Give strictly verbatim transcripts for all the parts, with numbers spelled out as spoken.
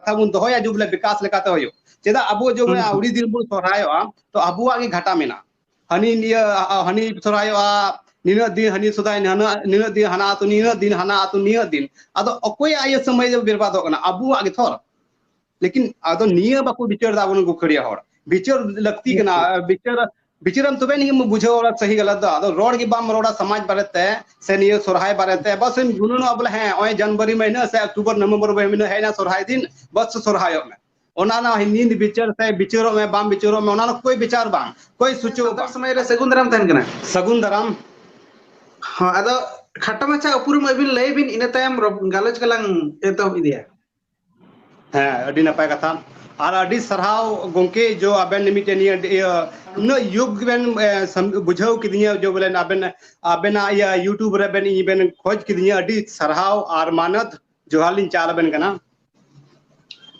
ᱠᱟᱛᱷᱟ ᱵᱚᱱ ᱫᱚᱦᱚᱭᱟ, ᱡᱩᱜᱽ ᱞᱮ ᱵᱤᱠᱟᱥ ᱞᱮᱠᱟᱛᱮ ᱦᱩᱭᱩᱜ᱾ ᱪᱮᱫᱟᱜ ᱟᱵᱚ ᱡᱩᱜᱽ ᱨᱮ ᱦᱩᱸ, ᱦᱩᱸ᱾ ᱟᱹᱣᱲᱤ ᱫᱤᱱ ᱵᱚᱱ ᱥᱚᱨᱦᱟᱭᱚᱜᱼᱟ, ᱛᱚ ᱟᱵᱚᱣᱟᱜ ᱜᱮ ᱜᱷᱟᱴᱟ ᱢᱮᱱᱟᱜᱼᱟ᱾ ᱦᱟᱹᱱᱤ ᱱᱤᱭᱟᱹ, ᱟ, ᱦᱟᱹᱱᱤ ᱥᱚᱨᱦᱟᱭᱚᱜᱼᱟ, ᱱᱤᱱᱟᱹᱜ ᱫᱤᱱ, ᱦᱟᱹᱱᱤ ᱥᱚᱫᱟᱭ, ᱱᱤᱱᱟᱹᱜ, ᱱᱤᱱᱟᱹᱜ ᱫᱤᱱ ᱦᱟᱱᱟ ᱟᱹᱛᱩ, ᱱᱤᱱᱟᱹᱜ ᱫᱤᱱ ᱦᱟᱱᱟ ᱟᱹᱛᱩ, ᱱᱤᱱᱟᱹᱜ ᱫᱤᱱ᱾ ᱟᱫᱚ ᱚᱠᱚᱭᱟᱜ ᱤᱭᱟᱹ ᱥᱚᱢᱚᱭ ᱫᱚ ᱵᱮᱨᱵᱟᱫᱚᱜ ᱠᱟᱱᱟ? ᱟᱵᱚᱣᱟᱜ ᱜᱮ ᱛᱷᱚᱨ᱾ ᱞᱮᱠᱤᱱ ᱟᱫᱚ ᱱᱤᱭᱟᱹ ᱵᱟᱠᱚ ᱵᱤᱪᱟᱹᱨ ᱫᱟ ᱟᱵᱚᱨᱮᱱ ᱜᱩᱠᱷᱟᱹᱲᱤᱭᱟᱹ ᱦᱚᱲ᱾ ᱵᱤᱪᱟᱹᱨ ᱞᱟᱹᱠᱛᱤ ᱠᱟᱱᱟ, ᱱᱤᱥᱪᱚᱭ᱾ ᱵᱤᱪᱟᱹᱨ, ᱵᱤᱪᱟᱹᱨᱟᱢ ᱛᱚᱵᱮ ᱟᱹᱱᱤᱡ ᱮᱢ ᱵᱩᱡᱷᱟᱹᱣᱟ ᱥᱟᱹᱦᱤ ᱜᱟᱞᱟᱛ ᱫᱚ᱾ ᱟᱫᱚ ᱨᱚᱲ ᱜᱮ ᱵᱟᱢ ᱨᱚᱲᱟ ᱥᱚᱢᱟᱡᱽ ᱵᱟᱨᱮᱛᱮ ᱥᱮ ᱱᱤᱭᱟᱹ ᱥᱚᱨᱦᱟᱭ ᱵᱟᱨᱮᱛᱮ, ᱵᱟᱥ ᱮᱢ ᱜᱩᱱᱟᱹᱱᱚᱜᱼᱟ ᱵᱚᱞᱮ ᱦᱮᱸ, ᱱᱚᱜᱼᱚᱭ ᱡᱟᱱᱩᱣᱟᱨᱤ ᱢᱟᱹᱦᱱᱟᱹ ᱥᱮ ᱚᱠᱴᱳᱵᱚᱨ ᱱᱚᱵᱷᱮᱢᱵᱚᱨ ᱢᱟᱹᱦᱱᱟᱹ ᱦᱮᱡ ᱮᱱᱟ ᱥᱚᱨᱦᱟᱭ ᱫᱤᱱ, ᱵᱟᱥ ᱥᱚᱨᱦᱟᱭᱚᱜ ᱢᱮ᱾ ᱚᱱᱟ ᱨᱮᱱᱟᱜ ᱱᱤᱱ ᱵᱤᱪᱟᱹᱨ ᱥᱮ ᱵᱤᱪᱟᱹᱨᱚᱜ ᱢᱮ, ᱵᱟᱢ ᱵᱤᱪᱟᱹᱨᱚᱜ ᱢᱮ, ᱚᱱᱟ ᱨᱮᱱᱟᱜ ᱠᱳᱭ ᱵᱤᱪᱟᱨ ᱵᱟᱝ, ᱠᱳᱭ ᱥᱩᱪᱚᱠ ᱥᱟᱱᱛᱟᱲ ᱵᱟᱝ᱾ ᱥᱚᱢᱟᱡᱽ ᱨᱮ ᱥᱟᱹᱜᱩᱱ ᱫᱟᱨᱟᱢ ᱛᱟᱦᱮᱱ ᱠᱟᱱᱟ᱾ ᱥᱟᱹᱜᱩᱱ ᱫᱟᱨᱟᱢ᱾ ᱦᱚᱸ, ᱟᱫᱚ ᱠᱷᱟᱴᱚ ᱢᱟᱪᱷᱟ ᱩᱯᱨᱩᱢ ᱟᱹᱵᱤᱱ ᱞᱟᱹᱭ ᱵᱤᱱ, ᱤᱱᱟᱹ ᱛᱟᱭᱚᱢ ᱨᱚ-, ᱜᱟᱞᱚᱪ ᱜᱮᱞᱟᱝ ᱮᱛᱚᱦᱚᱵ ᱤᱫᱤᱭᱟ᱾ ᱦᱮᱸ, ᱟᱹᱰᱤ ᱱᱟᱯᱟᱭ ᱠᱟᱛᱷᱟ᱾ ᱟᱨ ᱟᱹᱰᱤ ᱥᱟᱨᱦᱟᱣ ᱜᱚᱢᱠᱮ, ᱡᱚ ᱟᱵᱮᱱ ᱢᱤᱫᱴᱮᱱ ᱱᱤᱭᱟᱹ, ᱤᱭᱟᱹ, ᱩᱱᱟᱹᱜ ᱭᱩᱜᱽ ᱵᱮᱱ, ᱮ, ᱥᱟᱢ-, ᱵᱩᱡᱷᱟᱹᱣ ᱠᱤᱫᱤᱧᱟ, ᱡᱚ ᱵᱚᱞᱮ ᱟᱵᱮᱱ, ᱟᱵᱮᱱᱟᱜ ᱤᱭᱟᱹ YouTube ᱨᱮ ᱵᱮᱱ, ᱤᱧ ᱵᱮᱱ ᱠᱷᱚᱡᱽ ᱠᱤᱫᱤᱧᱟ, ᱟᱹᱰᱤ ᱥᱟᱨᱦᱟᱣ ᱟᱨ ᱢᱟᱱᱚᱛ ᱡᱚᱦᱟᱨ ᱞᱤᱧ ᱪᱟᱞ ᱟᱵᱮᱱ ᱠᱟᱱᱟ᱾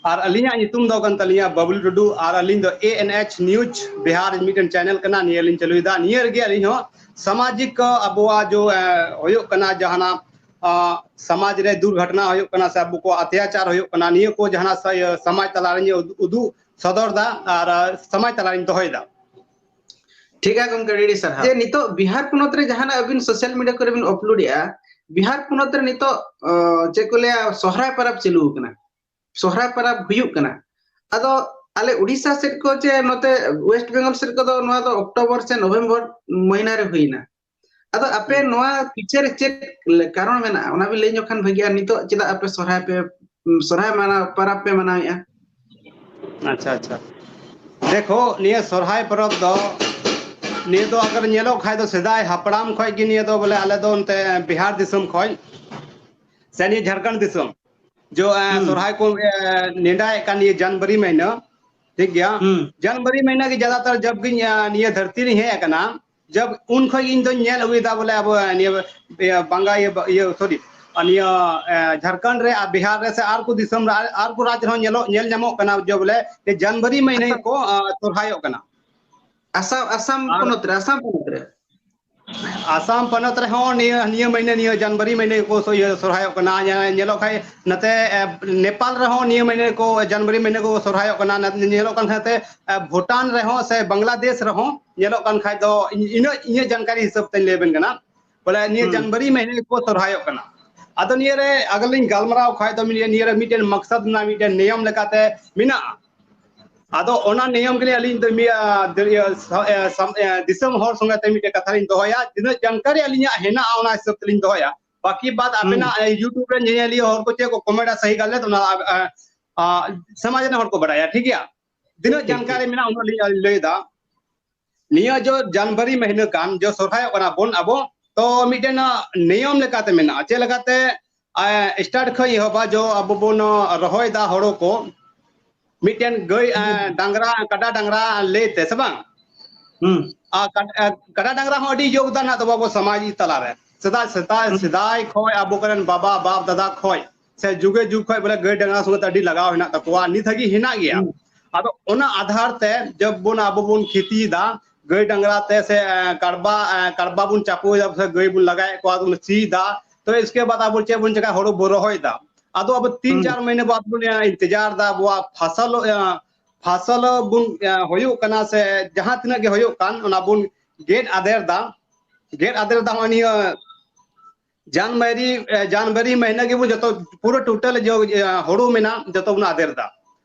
ᱟᱨ ᱟᱹᱞᱤᱧᱟᱜ ᱧᱩᱛᱩᱢ ᱫᱚ ᱠᱟᱱ ᱛᱟᱹᱞᱤᱧᱟ ᱵᱟᱵᱞᱩ ᱴᱩᱰᱩ, ᱟᱨ ᱟᱹᱞᱤᱧ ᱫᱚ A N H News Bihar ᱢᱤᱫᱴᱮᱱ channel ᱠᱟᱱᱟ, ᱱᱤᱭᱟᱹ ᱞᱤᱧ ᱪᱟᱹᱞᱩᱭᱮᱫᱟ᱾ ᱱᱤᱭᱟᱹ ᱨᱮᱜᱮ ᱟᱹᱞᱤᱧ ᱦᱚᱸ ᱥᱟᱢᱟᱡᱤᱠ ᱟᱵᱚᱣᱟᱜ ᱡᱚ, ᱮ, ᱦᱩᱭᱩᱜ ᱠᱟᱱᱟ ᱡᱟᱦᱟᱱᱟᱜ, ᱟ, ᱥᱚᱢᱟᱡᱽ ᱨᱮ ᱫᱩᱨᱜᱷᱚᱴᱚᱱᱟ ᱦᱩᱭᱩᱜ ᱠᱟᱱᱟ ᱥᱮ ᱟᱵᱚ ᱠᱚ ᱚᱛᱛᱟᱪᱟᱨ ᱦᱩᱭᱩᱜ ᱠᱟᱱᱟ, ᱱᱤᱭᱟᱹ ᱠᱚ ᱡᱟᱦᱟᱱᱟᱜ ᱥᱟ-, ᱤᱭᱟᱹ, ᱥᱚᱢᱟᱡᱽ ᱛᱟᱞᱟ ᱨᱮᱧ ᱩᱫᱩᱜ, ᱩᱫᱩᱜ ᱥᱚᱫᱚᱨ ᱫᱟ ᱟᱨ, ᱟ, ᱥᱚᱢᱟᱡᱽ ᱛᱟᱞᱟ ᱨᱮᱧ ᱫᱚᱦᱚᱭᱮᱫᱟ᱾ ᱴᱷᱤᱠ ᱜᱮᱭᱟ ᱜᱚᱢᱠᱮ, ᱟᱹᱰᱤ ᱟᱹᱰᱤ ᱥᱟᱨᱦᱟᱣ᱾ ᱡᱮ ᱱᱤᱛᱚᱜ ᱵᱤᱦᱟᱨ ᱯᱚᱱᱚᱛ ᱨᱮ ᱡᱟᱦᱟᱱᱟᱜ ᱟᱹᱵᱤᱱ social media ᱠᱚᱨᱮ ᱵᱤᱱ upload ᱮᱜᱼᱟ, ᱵᱤᱦᱟᱨ ᱯᱚᱱᱚᱛ ᱨᱮ ᱱᱤᱛᱚᱜ, ᱚ, ᱪᱮᱫ ᱠᱚ ᱞᱟᱹᱭᱟ, ᱥᱚᱦᱨᱟᱭ ᱯᱚᱨᱚᱵᱽ ᱪᱟᱹᱞᱩ ᱟᱠᱟᱱᱟ, ᱥᱚᱦᱨᱟᱭ ᱯᱚᱨᱚᱵᱽ ᱦᱩᱭᱩᱜ ᱠᱟᱱᱟ᱾ ᱟᱫᱚ ᱟᱞᱮ ᱩᱰᱤᱥᱟ ᱥᱮᱫ ᱠᱚ ᱪᱮ ᱱᱚᱛᱮ West Bengal ᱥᱮᱫ ᱠᱚᱫᱚ ᱱᱚᱣᱟ ᱫᱚ ᱚᱠᱴᱳᱵᱚᱨ ᱥᱮ ᱱᱚᱵᱷᱮᱢᱵᱚᱨ ᱢᱟᱹᱦᱱᱟᱹ ᱨᱮ ᱦᱩᱭᱱᱟ᱾ ᱟᱫᱚ ᱟᱯᱮ ᱦᱩᱸ᱾ ᱱᱚᱣᱟ ᱯᱤᱪᱷᱮ ᱨᱮ ᱪᱮᱫ ᱠᱟᱨᱚᱱ ᱢᱮᱱᱟᱜᱼᱟ, ᱚᱱᱟ ᱵᱤᱱ ᱞᱟᱹᱭ ᱧᱚᱜ ᱠᱷᱟᱱ ᱵᱷᱟᱹᱜᱤᱜᱼᱟ᱾ ᱱᱤᱛᱚᱜ ᱪᱮᱫᱟᱜ ᱟᱯᱮ ᱥᱚᱦᱨᱟᱭ ᱯᱮ, ᱥᱚᱦᱨᱟᱭ ᱢᱟᱱᱟᱣ, ᱯᱚᱨᱚᱵᱽ ᱯᱮ ᱢᱟᱱᱟᱣᱮᱫᱼᱟ? ᱟᱪᱪᱷᱟ, ᱟᱪᱪᱷᱟ᱾ ᱫᱮᱠᱷᱚ, ᱱᱤᱭᱟᱹ ᱥᱚᱨᱦᱟᱭ ᱯᱚᱨᱚᱵᱽ ᱫᱚ, ᱱᱤᱭᱟᱹ ᱫᱚ ᱟᱜᱟᱨ ᱧᱮᱞᱚᱜ ᱠᱷᱟᱡ ᱫᱚ ᱥᱮᱫᱟᱭ ᱦᱟᱯᱲᱟᱢ ᱠᱷᱚᱡ ᱜᱮ ᱱᱤᱭᱟᱹ ᱫᱚ ᱵᱚᱞᱮ ᱟᱞᱮ ᱫᱚ ᱚᱱᱛᱮ ᱵᱤᱦᱟᱨ ᱫᱤᱥᱚᱢ ᱠᱷᱚᱡ ᱥᱮ ᱱᱤᱭᱟᱹ ᱡᱷᱟᱲᱠᱷᱚᱸᱰ ᱫᱤᱥᱚᱢ ᱡᱚ, ᱮ, ᱦᱩᱸ᱾ ᱥᱚᱨᱦᱟᱭ ᱠᱚ, ᱮ, ᱱᱮᱰᱟᱭᱮᱫ ᱠᱟᱱ ᱱᱤᱭᱟᱹ ᱡᱟᱱᱩᱣᱟᱨᱤ ᱢᱟᱹᱦᱱᱟᱹ, ᱴᱷᱤᱠ ᱜᱮᱭᱟ? ᱦᱩᱸ᱾ ᱡᱟᱱᱩᱣᱟᱨᱤ ᱢᱟᱹᱦᱱᱟᱹ ᱜᱮ ᱡᱟᱫᱟᱛᱟᱨ ᱡᱟᱵ ᱜᱤᱧ, ᱮ, ᱱᱤᱭᱟᱹ ᱫᱷᱟᱹᱨᱛᱤ ᱨᱤᱧ ᱦᱮᱡ ᱟᱠᱟᱱᱟ, ᱡᱟᱵ ᱩᱱ ᱠᱷᱚᱡ ᱤᱧ ᱫᱚᱧ ᱧᱮᱞ ᱟᱹᱜᱩᱭᱮᱫᱟ ᱵᱚᱞᱮ ᱟᱵᱚ, ᱮ, ᱱᱤᱭᱟᱹ, ᱤᱭᱟᱹ, ᱵᱟᱝᱜᱟ, ᱤᱭᱟᱹ, ᱤᱭᱟᱹ, sorry, ᱟᱨ ᱱᱤᱭᱟᱹ, ᱮ, ᱡᱷᱟᱲᱠᱷᱚᱸᱰ ᱨᱮ ᱟᱨ ᱵᱤᱦᱟᱨ ᱨᱮ ᱥᱮ ᱟᱨ ᱠᱚ ᱫᱤᱥᱚᱢ ᱨᱮ, ᱟᱨ, ᱟᱨ ᱠᱚ ᱨᱟᱡᱽ ᱨᱮᱦᱚᱸ ᱧᱮᱞᱚᱜ, ᱧᱮᱞ ᱧᱟᱢᱚᱜ ᱠᱟᱱᱟ ᱡᱮ ᱵᱚᱞᱮ ᱡᱮ ᱡᱟᱱᱩᱣᱟᱨᱤ ᱢᱟᱹᱦᱱᱟᱹ ᱟᱥᱟᱢ᱾ ᱠᱚ, ᱟ, ᱥᱚᱨᱦᱟᱭᱚᱜ ᱠᱟᱱᱟ᱾ ᱟᱥᱟᱢ, ᱟᱥᱟᱢ ᱟᱨ ᱯᱚᱱᱚᱛ ᱨᱮ, ᱟᱥᱟᱢ ᱯᱚᱱᱚᱛ ᱨᱮ᱾ ᱟᱥᱟᱢ ᱯᱚᱱᱚᱛ ᱨᱮᱦᱚᱸ ᱱᱤᱭᱟᱹ, ᱱᱤᱭᱟᱹ ᱢᱟᱹᱦᱱᱟᱹ, ᱱᱤᱭᱟᱹ ᱡᱟᱱᱩᱣᱟᱨᱤ ᱢᱟᱹᱦᱱᱟᱹ ᱠᱚ ᱥᱚ-, ᱤᱭᱟᱹ, ᱥᱚᱨᱦᱟᱭᱚᱜ ᱠᱟᱱᱟ᱾ ᱧᱮ-, ᱧᱮᱞᱚᱜ ᱠᱷᱟᱡ ᱱᱚᱛᱮ, ᱮ, ᱱᱮᱯᱟᱞ ᱨᱮᱦᱚᱸ ᱱᱤᱭᱟᱹ ᱢᱟᱹᱦᱱᱟᱹ ᱠᱚ, ᱡᱟᱱᱩᱣᱟᱨᱤ ᱢᱟᱹᱦᱱᱟᱹ ᱠᱚ ᱥᱚᱨᱦᱟᱭᱚᱜ ᱠᱟᱱᱟ᱾ ᱱᱟ-, ᱧᱮᱞᱚᱜ ᱠᱟᱱ ᱠᱷᱟᱱ ᱛᱮ, ᱮ, ᱵᱷᱩᱴᱟᱱ ᱨᱮᱦᱚᱸ ᱥᱮ ᱵᱟᱝᱞᱟᱫᱮᱥ ᱨᱮᱦᱚᱸ ᱧᱮᱞᱚᱜ ᱠᱟᱱ ᱠᱷᱟᱡ ᱫᱚ, ᱤᱧ, ᱤᱱᱟᱹᱜ ᱤᱧᱟᱹᱜ ᱡᱟᱱᱠᱟᱨᱤ ᱦᱤᱥᱟᱹᱵ ᱛᱮᱧ ᱞᱟᱹᱭ ᱟᱵᱮᱱ ᱠᱟᱱᱟ᱾ ᱵᱚᱞᱮ ᱱᱤᱭᱟᱹ ᱦᱩᱸ᱾ ᱡᱟᱱᱩᱣᱟᱨᱤ ᱢᱟᱹᱦᱱᱟᱹ ᱠᱚ ᱥᱚᱨᱦᱟᱭᱚᱜ ᱠᱟᱱᱟ᱾ ᱟᱫᱚ ᱱᱤᱭᱟᱹ ᱨᱮ ᱟᱜᱟᱨ ᱞᱤᱧ ᱜᱟᱞᱢᱟᱨᱟᱣ ᱠᱷᱟᱡ ᱫᱚ, ᱱᱤᱭᱟᱹ, ᱱᱤᱭᱟᱹ ᱨᱮ ᱢᱤᱫᱴᱮᱱ ᱢᱟᱠᱥᱟᱫ ᱢᱮᱱᱟᱜᱼᱟ, ᱢᱤᱫᱴᱮᱱ ᱱᱤᱭᱚᱢ ᱞᱮᱠᱟᱛᱮ ᱢᱮᱱᱟᱜᱼᱟ᱾ ᱟᱫᱚ ᱚᱱᱟ ᱱᱤᱭᱚᱢ ᱜᱮ ᱟᱹᱞᱤᱧ ᱫᱚ ᱢᱤᱭᱟ-, ᱫᱤ-, ᱤᱭᱟᱹ, ᱥᱟ-, ᱮ, ᱥᱟᱢ-, ᱮ, ᱫᱤᱥᱚᱢ ᱦᱚᱲ ᱥᱚᱸᱜᱮ ᱛᱮ ᱢᱤᱫᱴᱮᱡ ᱠᱟᱛᱷᱟ ᱞᱤᱧ ᱫᱚᱦᱚᱭᱟ, ᱛᱤᱱᱟᱹᱜ ᱡᱟᱱᱠᱟᱨᱤ ᱟᱹᱞᱤᱧᱟᱜ ᱦᱮᱱᱟᱜᱼᱟ, ᱚᱱᱟ ᱦᱤᱥᱟᱹᱵ ᱛᱮᱞᱤᱧ ᱫᱚᱦᱚᱭᱟ᱾ ᱵᱟᱠᱤ ᱵᱟᱫ ᱦᱩᱸ᱾ ᱟᱵᱮᱱᱟᱜ, ᱮ, YouTube ᱨᱮ ᱧᱮᱧᱮᱞᱤᱭᱟᱹ ᱦᱚᱲ ᱠᱚ ᱪᱮᱫ ᱠᱚ ᱠᱚᱢᱮᱱᱴᱟ, ᱥᱟᱹᱦᱤ ᱜᱟᱞᱚᱛ, ᱚᱱᱟ, ᱟ, ᱟ, ᱥᱚᱢᱟᱡᱽ ᱨᱮᱱ ᱦᱚᱲ ᱠᱚ ᱵᱟᱲᱟᱭᱟ, ᱴᱷᱤᱠ ᱜᱮᱭᱟ? ᱛᱤᱱᱟᱹᱜ ᱴᱷᱤᱠ, ᱡᱟᱱᱠᱟᱨᱤ ᱴᱷᱤᱠ᱾ ᱢᱮᱱᱟᱜᱼᱟ, ᱩᱱᱟᱹᱜ ᱞᱤᱧ ᱞᱟᱹᱭ ᱮᱫᱟ᱾ ᱱᱤᱭᱟᱹ ᱡᱚ ᱡᱟᱱᱩᱣᱟᱨᱤ ᱢᱟᱹᱦᱱᱟᱹ ᱠᱟᱱ, ᱡᱚ ᱥᱚᱨᱦᱟᱭᱚᱜ ᱠᱟᱱᱟ ᱵᱚᱱ ᱟᱵᱚ, ᱛᱚ ᱢᱤᱫᱴᱮᱱ, ᱟ, ᱱᱤᱭᱚᱢ ᱞᱮᱠᱟᱛᱮ ᱢᱮᱱᱟᱜᱼᱟ᱾ ᱪᱮᱫ ᱞᱮᱠᱟᱛᱮ, ᱟ, start ᱠᱷᱚᱡ ᱮᱦᱚᱵᱟ, ᱡᱚ ᱟᱵᱚ ᱵᱚᱱ, ᱟ, ᱨᱚᱦᱚᱭ ᱫᱟ ᱦᱳᱲᱳ ᱠᱚ, ᱢᱤᱫᱴᱮᱱ ᱜᱟᱹᱭ, ᱟ, ᱦᱩᱸ᱾ ᱰᱟᱝᱨᱟ, ᱠᱟᱰᱟ ᱰᱟᱝᱨᱟ ᱞᱟᱹᱭ ᱛᱮ, ᱥᱮ ᱵᱟᱝ? ᱦᱩᱸ᱾ ᱟ, ᱠᱟᱰ-, ᱟ, ᱠᱟᱰᱟ ᱰᱟᱝᱨᱟ ᱦᱚᱸ ᱟᱹᱰᱤ ᱭᱳᱜᱽᱫᱟᱱ ᱦᱮᱱᱟᱜ ᱛᱟᱵᱚ ᱟᱵᱚ ᱥᱚᱢᱟᱡᱽ ᱛᱟᱞᱟᱨᱮ᱾ ᱥᱮᱫᱟᱭ, ᱥᱮᱫᱟᱭ, ᱦᱩᱸ᱾ ᱥᱮᱫᱟᱭ ᱠᱷᱚᱡ ᱟᱵᱚ ᱠᱚᱨᱮᱱ ᱵᱟᱵᱟ, ᱵᱟᱯ ᱫᱟᱫᱟ ᱠᱷᱚᱡ ᱥᱮ ᱡᱩᱜᱮ ᱡᱩᱜᱽ ᱠᱷᱚᱡ ᱵᱚᱞᱮ ᱜᱟᱹᱭ ᱰᱟᱝᱨᱟ ᱥᱚᱸᱜᱮ ᱛᱮ ᱟᱹᱰᱤ ᱞᱟᱜᱟᱣ ᱦᱮᱱᱟᱜ ᱛᱟᱠᱚᱣᱟ, ᱱᱤᱛ ᱦᱟᱹᱵᱤᱡ ᱦᱮᱱᱟᱜ ᱜᱮᱭᱟ᱾ ᱦᱩᱸ᱾ ᱟᱫᱚ ᱚᱱᱟ ᱟᱫᱷᱟᱨ ᱛᱮ ᱡᱚᱵ ᱵᱚᱱ, ᱟᱵᱚ ᱵᱚᱱ ᱠᱷᱮᱛᱤᱭᱮᱫᱟ, ᱜᱟᱹᱭ ᱰᱟᱝᱨᱟ ᱛᱮ ᱥᱮ, ᱮ, ᱠᱟᱲᱵᱟ, ᱮ, ᱠᱟᱲᱵᱟ ᱵᱚᱱ ᱪᱟᱯᱚᱭᱮᱫᱟ, ᱥᱮ ᱜᱟᱹᱭ ᱵᱚᱱ ᱞᱟᱜᱟᱭᱮᱫ ᱠᱚᱣᱟ, ᱵᱚᱱ ᱥᱤᱭᱮᱫᱟ, ᱛᱚ ᱤᱥᱠᱮ ᱵᱟᱫ ᱟᱵᱚ ᱪᱮᱫ ᱵᱚᱱ ᱪᱮᱠᱟ, ᱦᱳᱲᱳ ᱵᱚᱱ ᱨᱚᱦᱚᱭᱮᱫᱟ᱾ ᱟᱫᱚ ᱟᱵᱚ ᱛᱤᱱ ᱦᱩᱸ᱾ ᱪᱟᱨ ᱢᱟᱹᱦᱱᱟᱹ ᱵᱟᱫ ᱵᱚᱱ, ᱮ, ᱤᱱᱛᱮᱡᱟᱨ ᱫᱟ, ᱟᱵᱚᱣᱟᱜ ᱯᱷᱟᱥᱚᱞ, ᱮ, ᱯᱷᱟᱥᱚᱞ ᱵᱚᱱ, ᱮ, ᱦᱩᱭᱩᱜ ᱠᱟᱱᱟ ᱥᱮ ᱡᱟᱦᱟᱸ ᱛᱤᱱᱟᱹᱜ ᱜᱮ ᱦᱩᱭᱩᱜ ᱠᱟᱱ, ᱚᱱᱟ ᱵᱚᱱ ᱜᱮᱫ ᱟᱫᱮᱨ ᱫᱟ᱾ ᱜᱮᱫ ᱟᱫᱮᱨ ᱫᱟ ᱱᱚᱜᱼᱚᱭ ᱱᱤᱭᱟᱹ ᱡᱟᱱᱩᱣᱟᱨᱤ, ᱮ, ᱡᱟᱱᱩᱣᱟᱨᱤ ᱢᱟᱹᱦᱱᱟᱹ ᱜᱮᱵᱚᱱ ᱡᱚᱛᱚ ᱯᱩᱨᱟᱹ total ᱡᱚ-, ᱮ, ᱦᱩᱲᱩ ᱢᱮᱱᱟᱜ, ᱡᱚᱛᱚ ᱵᱚᱱ ᱟᱫᱮᱨ ᱫᱟ᱾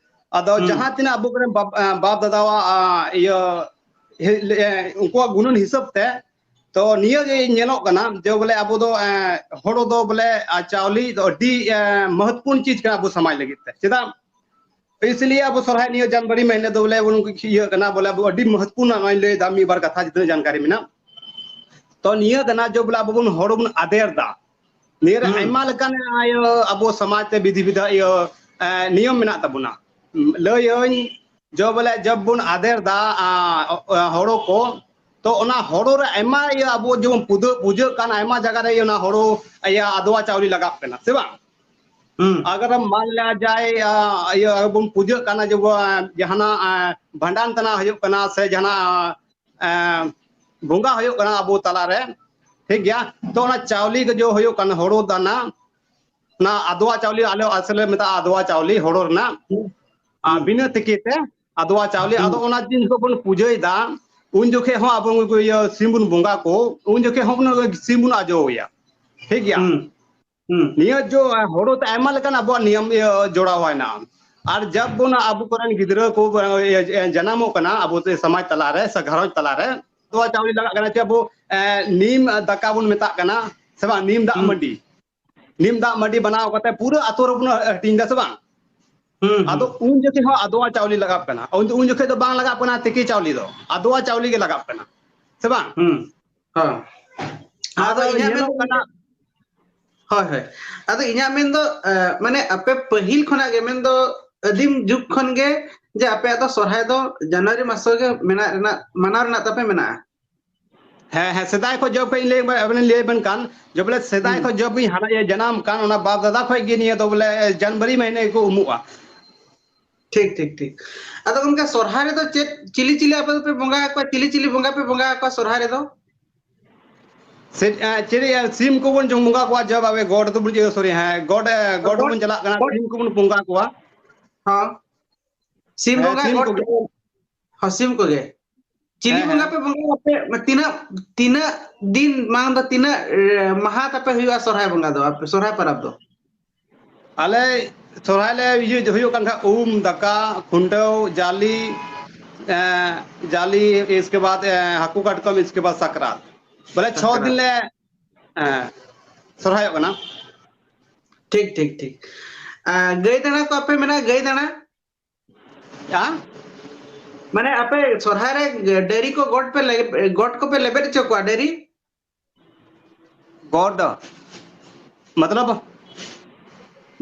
ᱟᱫᱚ ᱦᱩᱸ᱾ ᱡᱟᱦᱟᱸ ᱛᱤᱱᱟᱹᱜ ᱟᱵᱚ ᱠᱚᱨᱮᱱ ᱵᱟᱯ-, ᱮ, ᱵᱟᱯ ᱫᱟᱫᱟᱣᱟᱜ, ᱟ, ᱤᱭᱟᱹ, ᱦᱮ-, ᱞᱮ-, ᱮ, ᱩᱱᱠᱩᱣᱟᱜ ᱜᱩᱱᱟᱹᱱ ᱦᱤᱥᱟᱹᱵ ᱛᱮ, ᱛᱚ ᱱᱤᱭᱟᱹ ᱜᱮ ᱧᱮᱞᱚᱜ ᱠᱟᱱᱟ ᱡᱮ ᱵᱚᱞᱮ ᱟᱵᱚ ᱫᱚ, ᱮ, ᱦᱳᱲᱳ ᱫᱚ ᱵᱚᱞᱮ, ᱟ, ᱪᱟᱣᱞᱮ ᱫᱚ ᱟᱹᱰᱤ, ᱮ, ᱢᱚᱦᱚᱛᱯᱩᱨᱱ ᱪᱤᱡᱽ ᱠᱟᱱᱟ ᱟᱵᱚ ᱥᱚᱢᱟᱡᱽ ᱞᱟᱹᱜᱤᱫ ᱛᱮ᱾ ᱪᱮᱫᱟᱜ? ᱤᱥᱞᱤᱭᱮ ᱟᱵᱚ ᱥᱚᱨᱦᱟᱭ ᱱᱤᱭᱟᱹ ᱡᱟᱱᱩᱣᱟᱨᱤ ᱢᱟᱹᱦᱱᱟᱹ ᱫᱚ ᱵᱚᱞᱮ ᱵᱚᱱ ᱤᱭᱟᱹ ᱠᱟᱱᱟ, ᱵᱚᱞᱮ ᱟᱵᱚ ᱟᱹᱰᱤ ᱢᱚᱦᱚᱛᱯᱩᱨᱱ ᱱᱚᱜᱼᱚᱭ ᱞᱟᱹᱭ ᱫᱟ, ᱢᱤᱫ ᱵᱟᱨ ᱠᱟᱛᱷᱟ ᱡᱤᱛᱱᱟᱹ ᱡᱟᱱᱠᱟᱨᱤ ᱢᱮᱱᱟᱜ᱾ ᱛᱚ ᱱᱤᱭᱟᱹ ᱠᱟᱱᱟ ᱡᱮ ᱵᱚᱞᱮ ᱟᱵᱚ ᱵᱚᱱ ᱦᱳᱲᱳ ᱵᱚᱱ ᱟᱫᱮᱨ ᱫᱟ᱾ ᱱᱤᱭᱟᱹ ᱨᱮ ᱦᱩᱸ᱾ ᱟᱭᱢᱟ ᱞᱮᱠᱟᱱ, ᱤᱭᱟᱹ, ᱟᱵᱚ ᱥᱚᱢᱟᱡᱽ ᱛᱮ ᱵᱤᱫᱷᱤ ᱵᱤᱫᱷᱟ, ᱤᱭᱟᱹ, ᱮ, ᱱᱤᱭᱚᱢ ᱢᱮᱱᱟᱜ ᱛᱟᱵᱚᱱᱟ᱾ ᱞᱟᱹᱭᱟᱹᱧ ᱡᱮ ᱵᱚᱞᱮ ᱡᱚᱵ ᱵᱚᱱ ᱟᱫᱮᱨ ᱫᱟ, ᱟ, ᱦᱳᱲᱳ ᱠᱚ, ᱛᱚ ᱚᱱᱟ ᱦᱳᱲᱳ ᱨᱮ ᱟᱭᱢᱟ, ᱤᱭᱟᱹ, ᱟᱵᱚ ᱡᱮᱢᱚᱱ ᱯᱩᱫᱟᱹ-, ᱯᱩᱡᱟᱹᱜ ᱠᱟᱱ ᱟᱭᱢᱟ ᱡᱟᱭᱜᱟ ᱨᱮ ᱚᱱᱟ ᱦᱳᱲᱳ, ᱤᱭᱟᱹ, ᱟᱫᱣᱟ ᱪᱟᱣᱞᱮ ᱞᱟᱜᱟᱜ ᱠᱟᱱᱟ, ᱥᱮ ᱵᱟᱝ? ᱦᱩᱸ᱾ ᱟᱜᱟᱨ ᱦᱟᱢ ᱢᱟᱱ ᱞᱮᱭᱟ ᱡᱟᱭ, ᱟ, ᱤᱭᱟᱹ, ᱟᱵᱚ ᱵᱚᱱ ᱯᱩᱡᱟᱹᱜ ᱠᱟᱱᱟ ᱡᱮ ᱵᱚ-, ᱡᱟᱦᱟᱱᱟᱜ, ᱟ, ᱵᱷᱟᱸᱰᱟᱱ ᱛᱟᱱᱟ ᱦᱩᱭᱩᱜ ᱠᱟᱱᱟ ᱥᱮ ᱡᱟᱦᱟᱱᱟᱜ, ᱟ, ᱵᱚᱸᱜᱟ ᱦᱩᱭᱩᱜ ᱠᱟᱱᱟ ᱟᱵᱚ ᱛᱟᱞᱟᱨᱮ, ᱴᱷᱤᱠ ᱜᱮᱭᱟ᱾ ᱛᱚ ᱚᱱᱟ ᱪᱟᱣᱞᱮ ᱠᱚ ᱡᱚ ᱦᱩᱭᱩᱜ ᱠᱟᱱᱟ, ᱦᱳᱲᱳ ᱫᱟᱱᱟ, ᱚᱱᱟ ᱟᱫᱣᱟ ᱪᱟᱣᱞᱮ, ᱟᱞᱮ ᱟᱥᱚᱞᱮ ᱢᱮᱛᱟᱜᱼᱟ ᱟᱫᱣᱟ ᱪᱟᱣᱞᱮ, ᱦᱳᱲᱳ ᱨᱮᱱᱟᱜ᱾ ᱟᱨ ᱦᱩᱸ᱾ ᱵᱤᱱᱟᱹ ᱛᱤᱠᱤ ᱛᱮ ᱟᱫᱣᱟ ᱪᱟᱣᱞᱮ, ᱦᱩᱸ᱾ ᱟᱫᱚ ᱚᱱᱟ ᱫᱤᱱ ᱡᱚᱠᱷᱚᱱ ᱵᱚᱱ ᱯᱩᱡᱟᱹᱭᱮᱫᱟ, ᱩᱱ ᱡᱚᱠᱷᱮᱡ ᱦᱚᱸ ᱟᱵᱚ ᱤᱭᱟᱹ ᱥᱤᱢ ᱵᱚᱱ ᱵᱚᱸᱜᱟ ᱠᱚ, ᱩᱱ ᱡᱚᱠᱷᱮᱡ ᱦᱚᱸ ᱚᱱᱟ ᱥᱤᱢ ᱵᱚᱱ ᱟᱡᱚ ᱟᱭᱟ, ᱴᱷᱤᱠ ᱜᱮᱭᱟ᱾ ᱦᱩᱸ᱾ ᱦᱩᱸ᱾ ᱱᱤᱭᱟᱹ ᱡᱚ, ᱦᱳᱲᱳ ᱛᱮ ᱟᱭᱢᱟ ᱞᱮᱠᱟᱱ ᱟᱵᱚᱣᱟᱜ ᱱᱤᱭᱚᱢ, ᱤᱭᱟᱹ, ᱡᱚᱲᱟᱣ ᱦᱮᱱᱟᱜᱼᱟ᱾ ᱟᱨ ᱡᱟᱵ ᱵᱚᱱ ᱟᱵᱚ ᱠᱚᱨᱮᱱ ᱜᱤᱫᱽᱨᱟᱹ ᱠᱚ, ᱤᱭᱟᱹ, ᱡᱟᱱᱟᱢᱚᱜ ᱠᱟᱱᱟ ᱟᱵᱚ ᱥᱚᱢᱟᱡᱽ ᱛᱟᱞᱟᱨᱮ ᱥᱮ ᱜᱷᱟᱨᱚᱸᱡᱽ ᱛᱟᱞᱟᱨᱮ, ᱟᱫᱣᱟ ᱪᱟᱣᱞᱮ ᱞᱟᱜᱟᱜ ᱠᱟᱱᱟ, ᱪᱮ ᱟᱵᱚ, ᱮ, ᱱᱤᱢ ᱫᱟᱠᱟ ᱵᱚᱱ ᱢᱮᱛᱟᱜ ᱠᱟᱱᱟ, ᱥᱮ ᱵᱟᱝ? ᱱᱤᱢ ᱫᱟᱜ ᱦᱩᱸ᱾ ᱢᱟᱹᱰᱤ, ᱱᱤᱢ ᱫᱟᱜ ᱢᱟᱹᱰᱤ ᱵᱮᱱᱟᱣ ᱠᱟᱛᱮ ᱯᱩᱨᱟᱹ ᱟᱛᱳ ᱨᱮᱵᱚᱱ ᱦᱟᱹᱴᱤᱧ ᱮᱫᱟ, ᱥᱮ ᱵᱟᱝ? ᱦᱩᱸ, ᱟᱫᱚ ᱦᱩᱸ᱾ ᱩᱱ ᱡᱚᱠᱷᱮᱡ ᱦᱚᱸ ᱟᱫᱣᱟ ᱪᱟᱣᱞᱮ ᱞᱟᱜᱟᱜ ᱠᱟᱱᱟ, ᱩᱱ, ᱩᱱ ᱡᱚᱠᱷᱮᱡ ᱫᱚ ᱵᱟᱝ ᱞᱟᱜᱟᱜ ᱠᱟᱱᱟ ᱛᱤᱠᱤ ᱪᱟᱣᱞᱮ ᱫᱚ, ᱟᱫᱣᱟ ᱪᱟᱣᱞᱮ ᱜᱮ ᱞᱟᱜᱟᱜ ᱠᱟᱱᱟ, ᱥᱮ ᱵᱟᱝ? ᱦᱩᱸ, ᱦᱚᱸ᱾ ᱟᱫᱚ ᱟᱫᱚ ᱤᱧᱟᱹᱜ ᱢᱮᱱ ᱧᱮᱞᱚᱜ ᱠᱟᱱᱟ᱾ ᱦᱳᱭ, ᱦᱳᱭ᱾ ᱟᱫᱚ ᱤᱧᱟᱹᱜ ᱢᱮᱱ ᱫᱚ, ᱮ, ᱢᱟᱱᱮ ᱟᱯᱮ ᱯᱟᱹᱦᱤᱞ ᱠᱷᱚᱱᱟᱜ ᱜᱮ, ᱢᱮᱱ ᱫᱚ ᱟᱹᱫᱤᱢ ᱡᱩᱜᱽ ᱠᱷᱚᱱ ᱜᱮ, ᱡᱮ ᱟᱯᱮᱭᱟᱜ ᱫᱚ ᱥᱚᱨᱦᱟᱭ ᱫᱚ ᱡᱟᱱᱩᱣᱟᱨᱤ ᱢᱟᱥ ᱨᱮᱜᱮ ᱢᱮᱱᱟᱜ ᱨᱮᱱᱟᱜ, ᱢᱟᱱᱟᱣ ᱨᱮᱱᱟᱜ ᱛᱟᱯᱮ ᱢᱮᱱᱟᱜᱼᱟ? ᱦᱮᱸ, ᱦᱮᱸ, ᱥᱮᱫᱟᱭ ᱠᱷᱚᱱ ᱡᱚᱵ ᱠᱷᱚᱱ ᱤᱧ ᱞᱟᱹᱭ, ᱟᱵᱮᱱ ᱞᱟᱹᱭ ᱟᱵᱮᱱ ᱠᱟᱱ, ᱡᱚᱵ ᱵᱚᱞᱮ ᱥᱮᱫᱟᱭ ᱦᱩᱸ᱾ ᱠᱷᱚᱱ ᱡᱚᱵ ᱤᱧ ᱦᱟᱨᱟ ᱡᱟᱱᱟᱢ ᱠᱟᱱ, ᱚᱱᱟ ᱵᱟᱯ ᱫᱟᱫᱟ ᱠᱷᱚᱱ ᱜᱮ ᱱᱤᱭᱟᱹ ᱫᱚ ᱵᱚᱞᱮ ᱡᱟᱱᱩᱣᱟᱨᱤ ᱢᱟᱹᱦᱱᱟᱹ ᱜᱮᱠᱚ ᱩᱢᱩᱜᱼᱟ᱾ ᱴᱷᱤᱠ, ᱴᱷᱤᱠ, ᱴᱷᱤᱠ᱾ ᱟᱫᱚ ᱜᱚᱢᱠᱮ, ᱥᱚᱨᱦᱟᱭ ᱨᱮᱫᱚ ᱪᱮᱫ, ᱪᱤᱞᱤ ᱪᱤᱞᱤ ᱟᱯᱮ ᱫᱚᱯᱮ ᱵᱚᱸᱜᱟ ᱟᱠᱚᱣᱟ? ᱪᱤᱞᱤ ᱪᱤᱞᱤ ᱵᱚᱸᱜᱟ ᱯᱮ ᱵᱚᱸᱜᱟ ᱟᱠᱚᱣᱟ ᱥᱚᱨᱦᱟᱭ ᱨᱮᱫᱚ? ᱥᱮ, ᱮ, ᱪᱤᱞᱤ, ᱮ, ᱥᱤᱢ ᱠᱚᱵᱚᱱ ᱡᱚᱢ ᱵᱚᱸᱜᱟ ᱠᱚᱣᱟ, ᱡᱚᱵ ᱟᱵᱮ ᱜᱚᱰ ᱫᱚᱵᱚᱱ, ᱤᱭᱟᱹ, ᱥᱚᱨᱤ, ᱦᱮᱸ, ᱜᱚᱰ, ᱮ, ᱜᱚᱰ ᱜᱚᱰ, ᱨᱮᱵᱚᱱ ᱪᱟᱞᱟᱜ ᱠᱟᱱᱟ, ᱜᱚᱰ᱾ ᱥᱤᱢ ᱠᱚᱵᱚᱱ ᱵᱚᱸᱜᱟ ᱠᱚᱣᱟ᱾ ᱦᱚᱸ᱾ ᱥᱤᱢ ᱦᱮᱸ, ᱵᱚᱸᱜᱟ, ᱥᱤᱢ ᱜᱚᱰ, ᱠᱚᱜᱮ᱾ ᱦᱚᱸ, ᱥᱤᱢ ᱠᱚᱜᱮ᱾ ᱪᱤᱞᱤ ᱦᱮᱸ, ᱵᱚᱸᱜᱟ ᱦᱮᱸ᱾ ᱯᱮ ᱵᱚᱸᱜᱟᱭᱟ ᱟᱯᱮ? ᱛᱤᱱᱟᱹᱜ, ᱛᱤᱱᱟᱹᱜ ᱫᱤᱱ ᱢᱟᱲᱟᱝ ᱫᱚ, ᱛᱤᱱᱟᱹᱜ, ᱮ, ᱢᱟᱦᱟ ᱛᱟᱯᱮ ᱦᱩᱭᱩᱜᱼᱟ ᱥᱚᱨᱦᱟᱭ ᱵᱚᱸᱜᱟ ᱫᱚ, ᱟᱯᱮ ᱥᱚᱨᱦᱟᱭ ᱯᱚᱨᱚᱵᱽ ᱫᱚ? ᱟᱞᱮ ᱥᱚᱨᱦᱟᱭ ᱞᱮ ᱤᱭᱟᱹ ᱦᱩᱭᱩᱜ ᱠᱟᱱ ᱠᱷᱟᱱ ᱩᱢ, ᱫᱟᱠᱟ, ᱠᱷᱩᱱᱴᱟᱹᱣ, ᱡᱟᱞᱮ, ᱮ, ᱡᱟᱞᱮ, ᱤᱥᱠᱮ ᱵᱟᱫ, ᱮ, ᱦᱟᱹᱠᱩ ᱠᱟᱴᱠᱚᱢ, ᱤᱥᱠᱮ ᱵᱟᱫ ᱥᱟᱠᱨᱟᱛ᱾ ᱵᱚᱞᱮ ᱪᱷᱚ ᱥᱟᱠᱨᱟᱛ᱾ ᱫᱤᱱ ᱞᱮ, ᱮ, ᱥᱚᱨᱦᱟᱭᱚᱜ ᱠᱟᱱᱟ᱾ ᱴᱷᱤᱠ, ᱴᱷᱤᱠ, ᱴᱷᱤᱠ᱾ ᱟ, ᱜᱟᱹᱭ ᱫᱟᱬᱟ ᱠᱚ ᱟᱯᱮ ᱢᱮᱱᱟᱜᱼᱟ, ᱜᱟᱹᱭ ᱫᱟᱬᱟ? ᱦᱮᱸ? ᱢᱟᱱᱮ ᱟᱯᱮ ᱥᱚᱨᱦᱟᱭ ᱨᱮ ᱰᱟᱹᱝᱨᱤ ᱠᱚ ᱜᱚᱴ ᱯᱮ ᱞᱮ-, ᱜᱚᱴ ᱠᱚᱯᱮ ᱞᱮᱵᱮᱫ ᱦᱚᱪᱚ ᱠᱚᱣᱟ ᱰᱟᱹᱝᱨᱤ? ᱜᱚᱰ ᱢᱚᱛᱞᱚᱵ?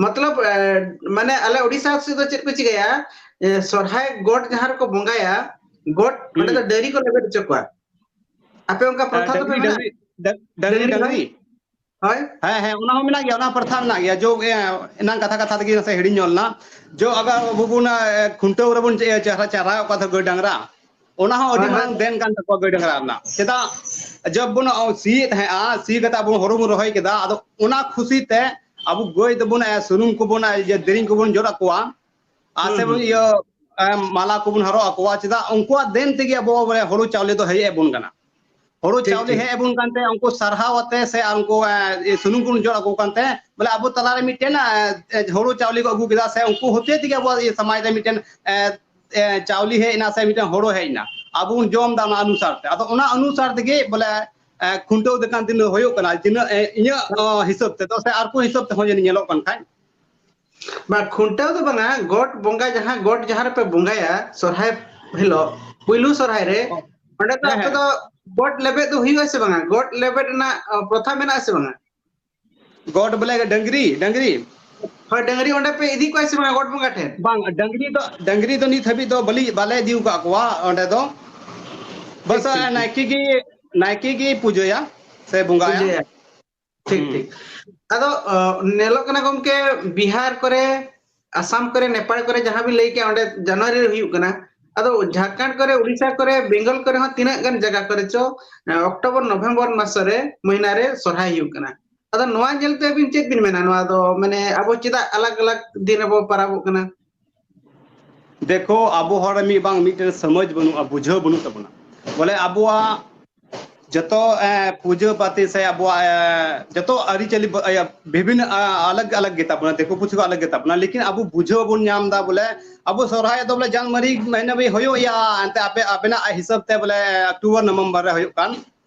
ᱢᱚᱛᱞᱚᱵ, ᱮ, ᱢᱟᱱᱮ ᱟᱞᱮ ᱳᱰᱤᱥᱟ ᱥᱮᱫ ᱫᱚ ᱪᱮᱫ ᱠᱚ ᱪᱤᱠᱟᱹᱭᱟ, ᱮ, ᱥᱚᱨᱦᱟᱭ ᱜᱚᱰ ᱡᱟᱦᱟᱸ ᱨᱮᱠᱚ ᱵᱚᱸᱜᱟᱭᱟ, ᱜᱚᱰ ᱚᱸᱰᱮ ᱫᱚ ᱦᱩᱸ᱾ ᱰᱟᱹᱝᱨᱤ ᱠᱚ ᱞᱮᱵᱮᱫ ᱦᱚᱪᱚ ᱠᱚᱣᱟ᱾ ᱟᱯᱮ ᱚᱱᱠᱟ ᱯᱨᱚᱛᱷᱟ ᱫᱚᱯᱮ ᱰᱟᱹᱝᱨᱤ, ᱢᱮᱱᱟ? ᱰᱟᱹᱝᱨᱤ, ᱰᱟᱹᱝᱨᱤ, ᱰᱟᱹᱝᱨᱤ, ᱰᱟᱹᱝᱨᱤ᱾ ᱦᱳᱭ᱾ ᱦᱮᱸ, ᱦᱮᱸ, ᱚᱱᱟ ᱦᱚᱸ ᱢᱮᱱᱟᱜ ᱜᱮᱭᱟ, ᱚᱱᱟ ᱯᱨᱚᱛᱷᱟ ᱢᱮᱱᱟᱜ ᱜᱮᱭᱟ᱾ ᱡᱚ, ᱮ, ᱮᱱᱟᱝ ᱠᱟᱛᱷᱟ ᱠᱟᱛᱷᱟ ᱛᱮᱜᱮ ᱱᱟᱥᱮ ᱦᱤᱲᱤᱧ ᱧᱚᱜ ᱞᱮᱱᱟ᱾ ᱡᱚ ᱟᱜᱟᱨ ᱟᱵᱚ ᱵᱚᱱ, ᱮ, ᱠᱷᱩᱱᱴᱟᱹᱣ ᱨᱮᱵᱚᱱ ᱪᱮ-, ᱪᱟᱨᱦᱟ-, ᱪᱟᱨᱦᱟᱣᱮᱫ ᱠᱚᱣᱟ ᱛᱚ ᱜᱟᱹᱭ ᱰᱟᱝᱨᱟ, ᱚᱱᱟ ᱦᱚᱸ ᱟᱹᱰᱤ ᱦᱳᱭ, ᱦᱳᱭ᱾ ᱢᱟᱨᱟᱝ ᱫᱮᱱ ᱠᱟᱱ ᱛᱟᱠᱚᱣᱟ ᱜᱟᱹᱭ ᱰᱟᱝᱨᱟ ᱨᱮᱱᱟᱜ᱾ ᱪᱮᱫᱟᱜ ᱡᱚᱵ ᱵᱚᱱ ᱥᱤᱭᱮᱫ ᱛᱟᱦᱮᱸᱜᱼᱟ, ᱥᱤ ᱠᱟᱛᱮ ᱟᱵᱚ ᱦᱩᱲᱩ ᱵᱚᱱ ᱨᱚᱦᱚᱭ ᱠᱮᱫᱟ, ᱟᱫᱚ ᱚᱱᱟ ᱠᱷᱩᱥᱤ ᱛᱮ ᱟᱵᱚ ᱜᱟᱹᱭ ᱫᱚᱵᱚᱱ, ᱮ, ᱥᱩᱱᱩᱢ ᱠᱚᱵᱚᱱ, ᱮ, ᱤᱭᱟᱹ, ᱫᱮᱨᱮᱧ ᱠᱚᱵᱚᱱ ᱡᱚᱫ ᱟᱠᱚᱣᱟ, ᱟᱨ ᱦᱩᱸ, ᱥᱮ ᱵᱚᱱ ᱦᱩᱸ, ᱤᱭᱟᱹ, ᱮ, ᱢᱟᱞᱟ ᱠᱚᱵᱚᱱ ᱦᱚᱨᱚᱜ ᱟᱠᱚᱣᱟ᱾ ᱪᱮᱫᱟᱜ ᱩᱱᱠᱩᱣᱟᱜ ᱫᱮᱱ ᱛᱮᱜᱮ ᱟᱵᱚ ᱵᱚᱞᱮ ᱦᱩᱲᱩ ᱪᱟᱣᱞᱮ ᱫᱚ ᱦᱮᱡ ᱟᱵᱚᱱ ᱠᱟᱱᱟ᱾ ᱦᱩᱲᱩ ᱴᱷᱤᱠ, ᱪᱟᱣᱞᱮ ᱴᱷᱤᱠ᱾ ᱦᱮᱡ ᱟᱵᱚᱱ ᱠᱟᱱᱛᱮ ᱩᱱᱠᱩ ᱥᱟᱨᱦᱟᱣ ᱟᱛᱮ ᱥᱮ ᱟᱨ ᱩᱱᱠᱩ, ᱮ, ᱥᱩᱱᱩᱢ ᱵᱚᱱ ᱡᱚᱫ ᱟᱠᱚ ᱠᱟᱱᱛᱮ ᱵᱚᱞᱮ ᱟᱵᱚ ᱛᱟᱞᱟᱨᱮ ᱢᱤᱫᱴᱮᱱ, ᱮ, ᱮ, ᱦᱩᱲᱩ ᱪᱟᱣᱞᱮ ᱠᱚ ᱟᱹᱜᱩ ᱠᱮᱫᱟ, ᱥᱮ ᱩᱱᱠᱩ ᱦᱚᱛᱮ ᱛᱮᱜᱮ ᱟᱵᱚᱣᱟᱜ ᱤᱭᱟᱹ ᱥᱚᱢᱟᱡᱽ ᱨᱮ ᱢᱤᱫᱴᱮᱱ, ᱮ, ᱮ, ᱪᱟᱣᱞᱮ ᱦᱮᱡ ᱮᱱᱟ ᱥᱮ ᱢᱤᱫᱴᱮᱱ ᱦᱩᱲᱩ ᱦᱮᱡ ᱮᱱᱟ, ᱟᱵᱚ ᱵᱚᱱ ᱡᱚᱢ ᱮᱫᱟ ᱚᱱᱟ ᱚᱱᱩᱥᱟᱨ ᱛᱮ᱾ ᱟᱫᱚ ᱚᱱᱟ ᱚᱱᱩᱥᱟᱨ ᱛᱮᱜᱮ ᱵᱚᱞᱮ, ᱮ, ᱠᱷᱩᱱᱴᱟᱹᱣ ᱫᱚᱠᱟᱱ ᱫᱤᱱ ᱦᱩᱭᱩᱜ ᱠᱟᱱᱟ, ᱛᱤᱱᱟᱹᱜ, ᱮ, ᱤᱧᱟᱹᱜ, ᱚ, ᱦᱤᱥᱟᱹᱵ ᱛᱮᱫᱚ ᱥᱮ ᱟᱨ ᱠᱚ ᱦᱤᱥᱟᱹᱵ ᱛᱮᱦᱚᱸ ᱡᱟᱹᱱᱤᱡ ᱧᱮᱞᱚᱜ ᱠᱟᱱ ᱠᱷᱟᱡ᱾ ᱵᱟᱝ, ᱠᱷᱩᱱᱴᱟᱹᱣ ᱫᱚ ᱵᱟᱝᱟ, ᱜᱚᱴ ᱵᱚᱸᱜᱟ, ᱡᱟᱦᱟᱸ ᱜᱚᱴ ᱡᱟᱦᱟᱸ ᱨᱮᱯᱮ ᱵᱚᱸᱜᱟᱭᱟ ᱥᱚᱨᱦᱟᱭ ᱦᱤᱞᱳᱜ, ᱯᱩᱭᱞᱩ ᱥᱚᱨᱦᱟᱭ ᱨᱮ, ᱚ᱾ ᱚᱸᱰᱮ ᱫᱚ ᱦᱮᱸ, ᱟᱯᱮ ᱦᱮᱸ᱾ ᱫᱚ ᱜᱚᱴ ᱞᱮᱵᱮᱫ ᱫᱚ ᱦᱩᱭᱩᱜᱼᱟ ᱥᱮ ᱵᱟᱝᱟ? ᱜᱚᱴ ᱞᱮᱵᱮᱫ ᱨᱮᱱᱟᱜ, ᱚ, ᱯᱨᱚᱛᱷᱟ ᱢᱮᱱᱟᱜᱼᱟ ᱥᱮ ᱵᱟᱝᱟ? ᱜᱚᱴ ᱵᱚᱞᱮ ᱰᱟᱹᱝᱨᱤ, ᱰᱟᱹᱝᱨᱤ? ᱦᱳᱭ, ᱰᱟᱹᱝᱨᱤ ᱚᱸᱰᱮ ᱯᱮ ᱤᱫᱤ ᱠᱚᱣᱟ ᱥᱮ ᱵᱟᱝᱟ ᱜᱚᱴ ᱵᱚᱸᱜᱟ ᱴᱷᱮᱱ? ᱵᱟᱝ, ᱰᱟᱹᱝᱨᱤ ᱫᱚ, ᱰᱟᱹᱝᱨᱤ ᱫᱚ ᱱᱤᱛ ᱦᱟᱹᱵᱤᱡ ᱫᱚ ᱵᱟᱞᱮ, ᱵᱟᱞᱮ ᱤᱫᱤ ᱟᱠᱟᱫ ᱠᱚᱣᱟ ᱚᱸᱰᱮ ᱫᱚ᱾ ᱴᱷᱤᱠ, ᱵᱟᱥ, ᱴᱷᱤᱠ, ᱴᱷᱤᱠ᱾ ᱱᱟᱭᱠᱮ ᱜᱮ, ᱱᱟᱭᱠᱮ ᱜᱮ ᱯᱩᱡᱟᱹᱭᱟ ᱥᱮ ᱵᱚᱸᱜᱟᱭᱟ᱾ ᱯᱩᱡᱟᱹᱭᱟ᱾ ᱴᱷᱤᱠ, ᱦᱩᱸ᱾ ᱴᱷᱤᱠ᱾ ᱟᱫᱚ, ᱚ, ᱧᱮᱞᱚᱜ ᱠᱟᱱᱟ ᱜᱚᱢᱠᱮ, ᱵᱤᱦᱟᱨ ᱠᱚᱨᱮ, ᱟᱥᱟᱢ ᱠᱚᱨᱮ, ᱱᱮᱯᱟᱲ ᱠᱚᱨᱮ ᱡᱟᱦᱟᱸ ᱵᱤᱱ ᱞᱟᱹᱭ ᱠᱮᱜᱼᱟ, ᱚᱸᱰᱮ ᱡᱟᱱᱩᱣᱟᱨᱤ ᱨᱮ ᱦᱩᱭᱩᱜ ᱠᱟᱱᱟ᱾ ᱟᱫᱚ ᱡᱷᱟᱲᱠᱷᱚᱸᱰ ᱠᱚᱨᱮ, ᱩᱲᱤᱥᱥᱟ ᱠᱚᱨᱮ, ᱵᱮᱝᱜᱚᱞ ᱠᱚᱨᱮ ᱦᱚᱸ ᱛᱤᱱᱟᱹᱜ ᱜᱟᱱ ᱡᱟᱭᱜᱟ ᱠᱚᱨᱮ ᱪᱚ, ᱮ, ᱚᱠᱴᱳᱵᱚᱨ, ᱱᱚᱵᱷᱮᱢᱵᱚᱨ ᱢᱟᱥ ᱨᱮ, ᱢᱟᱹᱦᱱᱟᱹ ᱨᱮ ᱥᱚᱨᱦᱟᱭ ᱦᱩᱭᱩᱜ ᱠᱟᱱᱟ᱾ ᱟᱫᱚ ᱱᱚᱣᱟ ᱧᱮᱞᱛᱮ ᱟᱹᱵᱤᱱ ᱪᱮᱫ ᱵᱤᱱ ᱢᱮᱱᱟ? ᱱᱚᱣᱟ ᱫᱚ, ᱢᱟᱱᱮ, ᱟᱵᱚ ᱪᱮᱫᱟᱜ ᱟᱞᱟᱜᱽ ᱟᱞᱟᱜᱽ ᱫᱤᱱ ᱨᱮᱵᱚ ᱯᱟᱨᱟᱵᱚᱜ ᱠᱟᱱᱟ? ᱫᱮᱠᱷᱳ, ᱟᱵᱚ ᱦᱚᱲ ᱨᱮ ᱢᱤᱫ ᱵᱟᱝ ᱢᱤᱫᱴᱮᱱ ᱥᱚᱢᱚᱡᱽ ᱵᱟᱹᱱᱩᱜᱼᱟ, ᱵᱩᱡᱷᱟᱹᱣ ᱵᱟᱹᱱᱩᱜ ᱛᱟᱵᱚᱱᱟ᱾ ᱵᱚᱞᱮ ᱟᱵᱚᱣᱟᱜ ᱡᱚᱛᱚ, ᱮ, ᱯᱩᱡᱟᱹ ᱯᱟᱹᱛᱤ ᱥᱮ ᱟᱵᱚᱣᱟᱜ, ᱮ, ᱡᱚᱛᱚ ᱟᱹᱨᱤᱪᱟᱹᱞᱤ ᱵᱟ-, ᱤᱭᱟᱹ, ᱵᱤᱵᱷᱤᱱᱱᱚ, ᱟ, ᱟᱞᱟᱜᱽ ᱟᱞᱟᱜᱽ ᱜᱮᱛᱟ ᱵᱚᱱᱟ, ᱫᱤᱠᱩ ᱯᱩᱥᱤ ᱠᱚ ᱟᱞᱟᱜᱽ ᱜᱮᱛᱟ ᱵᱚᱱᱟ, ᱞᱮᱠᱤᱱ ᱟᱵᱚ ᱵᱩᱡᱷᱟᱹᱣ ᱵᱚᱱ ᱧᱟᱢ ᱮᱫᱟ ᱵᱚᱞᱮ ᱟᱵᱚ ᱥᱚᱨᱦᱟᱭ ᱫᱚ ᱵᱚᱞᱮ ᱡᱟᱱᱩᱣᱟᱨᱤ ᱢᱟᱹᱦᱱᱟᱹ ᱨᱮ ᱦᱩᱭᱩᱜ ᱜᱮᱭᱟ, ᱮᱱᱛᱮ ᱟᱯᱮ, ᱟᱵᱮᱱᱟᱜ ᱦᱤᱥᱟᱹᱵ ᱛᱮ ᱵᱚᱞᱮ ᱚᱠᱴᱳᱵᱚᱨ ᱱᱚᱵᱷᱮᱢᱵᱚᱨ ᱨᱮ ᱦᱩᱭᱩᱜ ᱠᱟᱱ᱾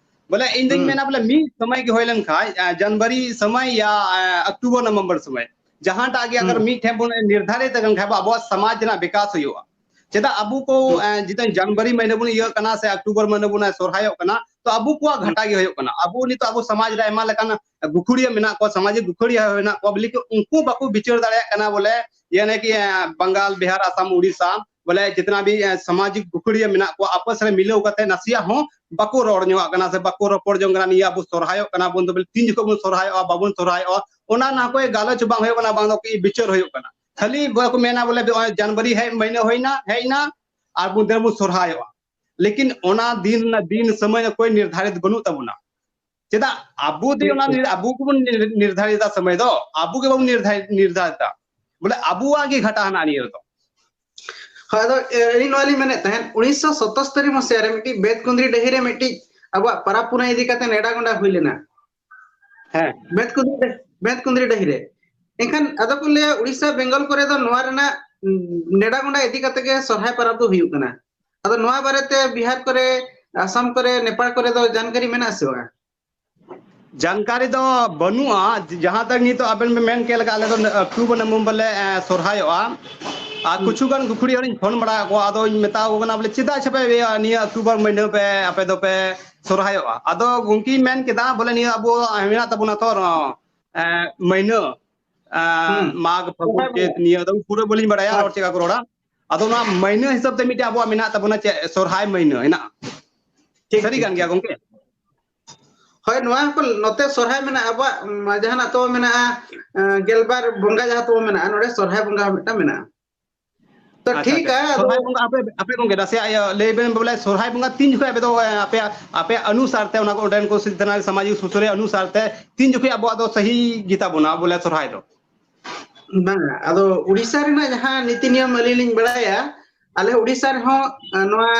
ᱵᱚᱞᱮ ᱤᱧ ᱫᱚᱧ ᱦᱩᱸ᱾ ᱢᱮᱱᱟ ᱵᱚᱞᱮ ᱢᱤᱫ ᱥᱚᱢᱚᱭ ᱜᱮ ᱦᱩᱭ ᱞᱮᱱᱠᱷᱟᱡ, ᱮ, ᱡᱟᱱᱩᱣᱟᱨᱤ ᱥᱚᱢᱚᱭ ᱭᱟ, ᱮ, ᱚᱠᱴᱳᱵᱚᱨ ᱱᱚᱵᱷᱮᱢᱵᱚᱨ ᱥᱚᱢᱚᱭ, ᱡᱟᱦᱟᱸᱴᱟᱜ ᱜᱮ ᱟᱜᱟᱨ ᱦᱩᱸ᱾ ᱢᱤᱫ ᱴᱷᱮᱱ ᱵᱚᱱ ᱱᱤᱨᱫᱷᱟᱨᱤᱛ ᱞᱮᱱᱠᱷᱟᱡ ᱵᱚ, ᱟᱵᱚᱣᱟᱜ ᱥᱚᱢᱟᱡᱽ ᱨᱮᱱᱟᱜ ᱵᱤᱠᱟᱥ ᱦᱩᱭᱩᱜᱼᱟ᱾ ᱪᱮᱫᱟᱜ ᱟᱵᱚ ᱠᱚ, ᱦᱩᱸ᱾ ᱮ, ᱡᱩᱫᱤ ᱡᱟᱱᱩᱣᱟᱨᱤ ᱢᱟᱹᱦᱱᱟᱹ ᱵᱚᱱ ᱤᱭᱟᱹᱜ ᱠᱟᱱᱟ ᱥᱮ ᱚᱠᱴᱳᱵᱚᱨ ᱢᱟᱹᱦᱱᱟᱹ ᱵᱚᱱ ᱥᱚᱨᱦᱟᱭᱚᱜ ᱠᱟᱱᱟ, ᱛᱚ ᱟᱵᱚ ᱠᱚᱣᱟᱜ ᱦᱩᱸ᱾ ᱜᱷᱟᱴᱟ ᱜᱮ ᱦᱩᱭᱩᱜ ᱠᱟᱱᱟ᱾ ᱟᱵᱚ ᱱᱤᱛᱚᱜ ᱟᱵᱚ ᱥᱚᱢᱟᱡᱽ ᱨᱮ ᱟᱭᱢᱟ ᱞᱮᱠᱟᱱ ᱜᱩᱠᱷᱩᱲᱤᱭᱟᱹ ᱢᱮᱱᱟᱜ ᱠᱚᱣᱟ, ᱥᱟᱢᱟᱡᱤᱠ ᱜᱩᱠᱷᱩᱲᱤᱭᱟᱹ ᱢᱮᱱᱟᱜ ᱠᱚᱣᱟ, ᱵᱚᱞᱮ ᱠᱤ ᱩᱱᱠᱩ ᱵᱟᱠᱚ ᱵᱤᱪᱟᱹᱨ ᱫᱟᱲᱮᱭᱟᱜ ᱠᱟᱱᱟ ᱵᱚᱞᱮ, ᱭᱟᱱᱮ ᱠᱤ, ᱮ, ᱵᱟᱝᱜᱟᱞ, ᱵᱤᱦᱟᱨ, ᱟᱥᱟᱢ, ᱩᱲᱤᱥᱥᱟ, ᱵᱚᱞᱮ ᱡᱤᱛᱱᱟ ᱵᱷᱤ, ᱮ, ᱥᱟᱢᱟᱡᱤᱠ ᱜᱩᱠᱷᱩᱲᱤᱭᱟᱹ ᱢᱮᱱᱟᱜ ᱠᱚᱣᱟ, ᱟᱯᱚᱥ ᱨᱮ ᱢᱤᱞᱟᱹᱣ ᱠᱟᱛᱮ ᱱᱟᱥᱮᱭᱟᱜ ᱦᱚᱸ ᱵᱟᱠᱚ ᱨᱚᱲ ᱧᱚᱜ ᱠᱟᱱᱟ ᱥᱮ ᱵᱟᱠᱚ ᱨᱚᱯᱚᱲ ᱡᱚᱝ ᱠᱟᱱᱟ᱾ ᱱᱤᱭᱟᱹ ᱟᱵᱚ ᱥᱚᱨᱦᱟᱭᱚᱜ ᱠᱟᱱᱟ ᱵᱚᱱ, ᱛᱚᱵᱮ ᱛᱤᱱ ᱡᱚᱠᱷᱚᱡ ᱵᱚᱱ ᱥᱚᱨᱦᱟᱭᱚᱜᱼᱟ, ᱵᱟᱵᱚᱱ ᱥᱚᱨᱦᱟᱭᱚᱜᱼᱟ, ᱚᱱᱟ ᱱᱟ ᱠᱚᱭ ᱜᱟᱞᱚᱪ ᱵᱟᱝ ᱦᱩᱭᱩᱜ ᱠᱟᱱᱟ, ᱵᱟᱝ ᱫᱚ ᱠᱤ ᱵᱤᱪᱟᱹᱨ ᱦᱩᱭᱩᱜ ᱠᱟᱱᱟ᱾ ᱠᱷᱟᱹᱞᱤ ᱵᱚᱞᱮ ᱠᱚ ᱢᱮᱱᱟ ᱵᱚᱞᱮ ᱱᱚᱜᱼᱚᱭ ᱡᱟᱱᱩᱣᱟᱨᱤ ᱦᱮᱡ ᱢᱟᱹᱦᱱᱟᱹ ᱦᱩᱭᱱᱟ, ᱦᱮᱡ ᱮᱱᱟ, ᱟᱨ ᱵᱚᱱ ᱫᱮ ᱵᱚᱱ ᱥᱚᱨᱦᱟᱭᱚᱜᱼᱟ᱾ ᱞᱮᱠᱤᱱ ᱚᱱᱟ ᱫᱤᱱ ᱨᱮᱱᱟᱜ ᱫᱤᱱ ᱥᱚᱢᱚᱭ ᱫᱚ ᱠᱚᱭ ᱱᱤᱨᱫᱷᱟᱨᱤᱛ ᱵᱟᱹᱱᱩᱜ ᱛᱟᱵᱚᱱᱟ᱾ ᱪᱮᱫᱟᱜ ᱟᱵᱚ ᱫᱚ ᱚᱱᱟ ᱱᱤᱨ-, ᱟᱵᱚ ᱜᱮᱵᱚᱱ ᱱᱤᱨ-, ᱱᱤᱨᱫᱷᱟᱨᱤᱛᱟ ᱥᱚᱢᱚᱭ ᱫᱚ, ᱟᱵᱚ ᱜᱮᱵᱚᱱ ᱱᱤᱨᱫᱷᱟᱨᱤ-, ᱱᱤᱨᱫᱷᱟᱨᱤᱛᱟ᱾ ᱵᱚᱞᱮ ᱟᱵᱚᱣᱟᱜ ᱜᱮ ᱜᱷᱟᱴᱟ ᱦᱮᱱᱟᱜᱼᱟ ᱱᱤᱭᱟᱹ ᱨᱮᱫᱚ᱾ ᱦᱳᱭ, ᱟᱫᱚ, ᱮ, ᱟᱹᱞᱤᱧ ᱱᱚᱣᱟ ᱞᱤᱧ ᱢᱮᱱᱮᱫ ᱛᱟᱦᱮᱸᱫ, ᱩᱱᱤᱥᱥᱚ ᱥᱚᱛᱚᱥᱛᱚᱨᱤ ᱢᱟᱥᱮ ᱨᱮ ᱢᱤᱫᱴᱤᱡ ᱵᱮᱛᱠᱩᱸᱫᱽᱨᱤ ᱰᱟᱹᱦᱤ ᱨᱮ ᱢᱤᱫᱴᱤᱡ ᱟᱵᱚᱣᱟᱜ ᱯᱟᱨᱟᱵᱽ ᱯᱩᱱᱟᱹᱭ ᱤᱫᱤ ᱠᱟᱛᱮ ᱱᱮᱰᱟ ᱜᱚᱸᱰᱟ ᱦᱩᱭ ᱞᱮᱱᱟ᱾ ᱦᱮᱸ᱾ ᱵᱮᱛᱠᱩᱸᱫᱽᱨᱤ ᱰᱟᱹ-, ᱵᱮᱛᱠᱩᱸᱫᱽᱨᱤ ᱰᱟᱹᱦᱤ ᱨᱮ᱾ ᱮᱱᱠᱷᱟᱱ ᱟᱫᱚ ᱠᱚ ᱞᱟᱹᱭᱟ ᱩᱲᱤᱥᱥᱟ ᱵᱮᱝᱜᱚᱞ ᱠᱚᱨᱮ ᱫᱚ ᱱᱚᱣᱟ ᱨᱮᱱᱟᱜ, ᱩᱸ, ᱱᱮᱰᱟ ᱜᱚᱸᱰᱟ ᱤᱫᱤ ᱠᱟᱛᱮ ᱜᱮ ᱥᱚᱨᱦᱟᱭ ᱯᱟᱨᱟᱵᱽ ᱫᱚ ᱦᱩᱭᱩᱜ ᱠᱟᱱᱟ᱾ ᱟᱫᱚ ᱱᱚᱣᱟ ᱵᱟᱨᱮᱛᱮ ᱵᱤᱦᱟᱨ ᱠᱚᱨᱮ, ᱟᱥᱟᱢ ᱠᱚᱨᱮ, ᱱᱮᱯᱟᱞ ᱠᱚᱨᱮ ᱫᱚ ᱡᱟᱱᱠᱟᱨᱤ ᱢᱮᱱᱟᱜᱼᱟ ᱥᱮ ᱵᱟᱝ? ᱡᱟᱱᱠᱟᱨᱤ ᱫᱚ ᱵᱟᱹᱱᱩᱜᱼᱟ᱾ ᱡᱟᱦᱟᱸ ᱛᱟᱠ ᱱᱤᱛᱚᱜ ᱟᱵᱮᱱ ᱵᱮᱱ ᱢᱮᱱ ᱠᱮᱫ ᱞᱮᱠᱟ, ᱟᱞᱮ ᱫᱚ ᱚᱠᱴᱳᱵᱚᱨ ᱱᱚᱵᱷᱮᱢᱵᱚᱨ ᱞᱮ, ᱮ, ᱥᱚᱨᱦᱟᱭᱚᱜᱼᱟ᱾ ᱟᱨ ᱦᱩᱸ᱾ ᱠᱤᱪᱷᱩ ᱜᱟᱱ ᱜᱩᱠᱷᱩᱲᱤᱭᱟᱹ ᱦᱚᱲᱤᱧ ᱯᱷᱳᱱ ᱵᱟᱲᱟ ᱟᱠᱚᱣᱟ, ᱟᱫᱚᱧ ᱢᱮᱛᱟ ᱠᱚ ᱠᱟᱱᱟ ᱵᱚᱞᱮ, "ᱪᱮᱫᱟᱜ ᱪᱷᱮᱯᱮ ᱤᱭᱟᱹ ᱱᱤᱭᱟᱹ ᱚᱠᱴᱳᱵᱚᱨ ᱢᱟᱹᱦᱱᱟᱹ ᱯᱮ ᱟᱯᱮ ᱫᱚᱯᱮ ᱥᱚᱨᱦᱟᱭᱚᱜᱼᱟ?" ᱟᱫᱚ ᱜᱚᱢᱠᱮᱧ ᱢᱮᱱ ᱠᱮᱫᱟ ᱵᱚᱞᱮ, ᱱᱤᱭᱟᱹ ᱟᱵᱚ ᱢᱮᱱᱟᱜ ᱛᱟᱵᱚᱱᱟ ᱛᱚ, ᱮ, ᱢᱟᱹᱦᱱᱟᱹ, ᱮ, ᱦᱩᱸ᱾ ᱢᱟᱜᱽ, ᱯᱷᱟᱹᱜᱩᱱ, ᱥᱚᱨᱦᱟᱭ ᱪᱟᱹᱛ, ᱵᱚᱸᱜᱟ᱾ ᱱᱤᱭᱟᱹ ᱫᱚ ᱯᱩᱨᱟᱹ ᱵᱟᱹᱞᱤᱧ ᱵᱟᱲᱟᱭᱟ ᱦᱳᱭ᱾ ᱨᱚᱲ ᱪᱮᱫ ᱞᱮᱠᱟ ᱠᱚ ᱨᱚᱲᱟ᱾ ᱟᱫᱚ ᱚᱱᱟ ᱢᱟᱹᱦᱱᱟᱹ ᱦᱤᱥᱟᱹᱵ ᱛᱮ ᱢᱤᱫᱴᱮᱡ ᱟᱵᱚᱣᱟᱜ ᱢᱮᱱᱟᱜ ᱛᱟᱵᱚᱱᱟ ᱪᱮᱫ, ᱥᱚᱨᱦᱟᱭ ᱢᱟᱹᱦᱱᱟᱹ ᱦᱮᱱᱟᱜᱼᱟ᱾ ᱴᱷᱤᱠ, ᱥᱟᱹᱨᱤ ᱴᱷᱤᱠ, ᱠᱟᱱ ᱜᱮᱭᱟ ᱴᱷᱤᱠ᱾ ᱜᱚᱢᱠᱮ? ᱦᱳᱭ, ᱱᱚᱣᱟ ᱦᱚᱸᱠᱚ ᱱᱚᱛᱮ ᱥᱚᱨᱦᱟᱭ ᱢᱮᱱᱟᱜᱼᱟ, ᱟᱵᱚᱣᱟᱜ, ᱩᱢ, ᱡᱟᱦᱟᱱᱟᱜ ᱛᱟᱵᱚ ᱢᱮᱱᱟᱜᱼᱟ, ᱮ, ᱜᱮᱞᱵᱟᱨ ᱵᱚᱸᱜᱟ ᱡᱟᱦᱟᱸ ᱛᱟᱵᱚ ᱢᱮᱱᱟᱜᱼᱟ, ᱱᱚᱰᱮ ᱥᱚᱨᱦᱟᱭ ᱵᱚᱸᱜᱟ ᱦᱚᱸ ᱢᱤᱫᱴᱟᱝ ᱢᱮᱱᱟᱜᱼᱟ᱾ ᱛᱚ, ᱟᱪᱪᱷᱟ, ᱴᱷᱤᱠ ᱟᱪᱪᱷᱟ᱾ ᱜᱮᱭᱟ, ᱟᱫᱚ ᱥᱚᱨᱦᱟᱭ ᱵᱚᱸᱜᱟ ᱟᱯᱮ, ᱟᱯᱮ ᱜᱚᱢᱠᱮ, ᱱᱟᱥᱮᱭᱟᱜ ᱤᱭᱟᱹ ᱞᱟᱹᱭ ᱵᱮᱱ ᱵᱚᱞᱮ, ᱥᱚᱨᱦᱟᱭ ᱵᱚᱸᱜᱟ ᱛᱤᱱ ᱡᱚᱠᱷᱚᱱ ᱟᱯᱮ ᱫᱚ, ᱮ, ᱟᱯᱮᱭᱟᱜ, ᱟᱯᱮᱭᱟᱜ ᱚᱱᱩᱥᱟᱨ ᱛᱮ, ᱚᱱᱟ ᱠᱚ ᱚᱸᱰᱮᱱ ᱠᱚ ᱥᱤᱫᱷᱱᱟ ᱥᱟᱢᱟᱡᱤᱠ ᱥᱩᱥᱟᱹᱨᱤᱭᱟᱹ ᱚᱱᱩᱥᱟᱨ ᱛᱮ ᱛᱤᱱ ᱡᱚᱠᱷᱚᱱ ᱟᱵᱚᱣᱟᱜ ᱫᱚ ᱥᱟᱹᱦᱤ ᱜᱮᱛᱟ ᱵᱚᱱᱟ ᱵᱚᱞᱮ ᱥᱚᱨᱦᱟᱭ ᱫᱚ? ᱵᱟᱝᱟ, ᱟᱫᱚ ᱩᱲᱤᱥᱥᱟ ᱨᱮᱱᱟᱜ ᱡᱟᱦᱟᱸ ᱱᱤᱛᱤ ᱱᱤᱭᱚᱢ ᱟᱹᱞᱤᱧ ᱞᱤᱧ ᱵᱟᱲᱟᱭᱟ, ᱟᱞᱮ ᱩᱲᱤᱥᱥᱟ ᱨᱮᱦᱚᱸ, ᱟ, ᱱᱚᱣᱟ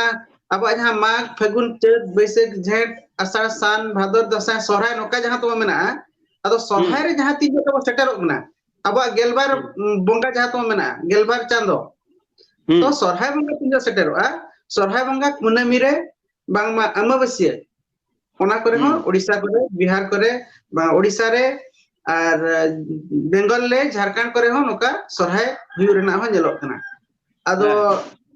ᱟᱵᱚᱣᱟᱜ ᱡᱟᱦᱟᱸ ᱢᱟᱜᱽ, ᱯᱷᱟᱹᱜᱩᱱ, ᱪᱟᱹᱛ, ᱵᱟᱹᱭᱥᱟᱹᱠᱷ, ᱡᱷᱮᱸᱴ, ᱟᱥᱟᱲ, ᱥᱟᱱ, ᱵᱷᱟᱫᱚᱨ, ᱫᱟᱸᱥᱟᱭ, ᱥᱚᱨᱦᱟᱭ, ᱱᱚᱝᱠᱟ ᱡᱟᱦᱟᱸ ᱛᱟᱵᱚ ᱢᱮᱱᱟᱜᱼᱟ, ᱟᱫᱚ ᱥᱚᱨᱦᱟᱭ ᱦᱩᱸ᱾ ᱨᱮ ᱡᱟᱦᱟᱸ ᱛᱤᱱ ᱡᱚᱠᱷᱚᱱ ᱛᱟᱵᱚ ᱥᱮᱴᱮᱨᱚᱜ ᱠᱟᱱᱟ, ᱟᱵᱚᱣᱟᱜ ᱜᱮᱞᱵᱟᱨ, ᱦᱩᱸ᱾ ᱩᱢ, ᱵᱚᱸᱜᱟ ᱡᱟᱦᱟᱸ ᱛᱟᱵᱚ ᱢᱮᱱᱟᱜᱼᱟ, ᱜᱮᱞᱵᱟᱨ ᱪᱟᱸᱫᱚ, ᱦᱩᱸ᱾ ᱛᱚ ᱥᱚᱨᱦᱟᱭ ᱵᱚᱸᱜᱟ ᱛᱤᱱ ᱡᱚᱠᱷᱚᱱ ᱥᱮᱴᱮᱨᱚᱜᱼᱟ, ᱥᱚᱨᱦᱟᱭ ᱵᱚᱸᱜᱟ ᱠᱩᱱᱟᱹᱢᱤ ᱨᱮ ᱵᱟᱝᱢᱟ ᱟᱢᱟᱵᱟᱹᱥᱭᱟᱹ, ᱚᱱᱟ ᱠᱚᱨᱮ ᱦᱚᱸ ᱦᱩᱸ᱾ ᱩᱲᱤᱥᱥᱟ ᱠᱚᱨᱮ, ᱵᱤᱦᱟᱨ ᱠᱚᱨᱮ, ᱵᱟᱝ, ᱩᱲᱤᱥᱥᱟ ᱨᱮ ᱟᱨ ᱵᱮᱝᱜᱚᱞ ᱨᱮ, ᱡᱷᱟᱲᱠᱷᱚᱸᱰ ᱠᱚᱨᱮ ᱦᱚᱸ ᱱᱚᱝᱠᱟ ᱥᱚᱨᱦᱟᱭ ᱦᱩᱭᱩᱜ ᱨᱮᱱᱟᱜ ᱦᱚᱸ ᱧᱮᱞᱚᱜ ᱠᱟᱱᱟ᱾ ᱟᱫᱚ ᱦᱮᱸ᱾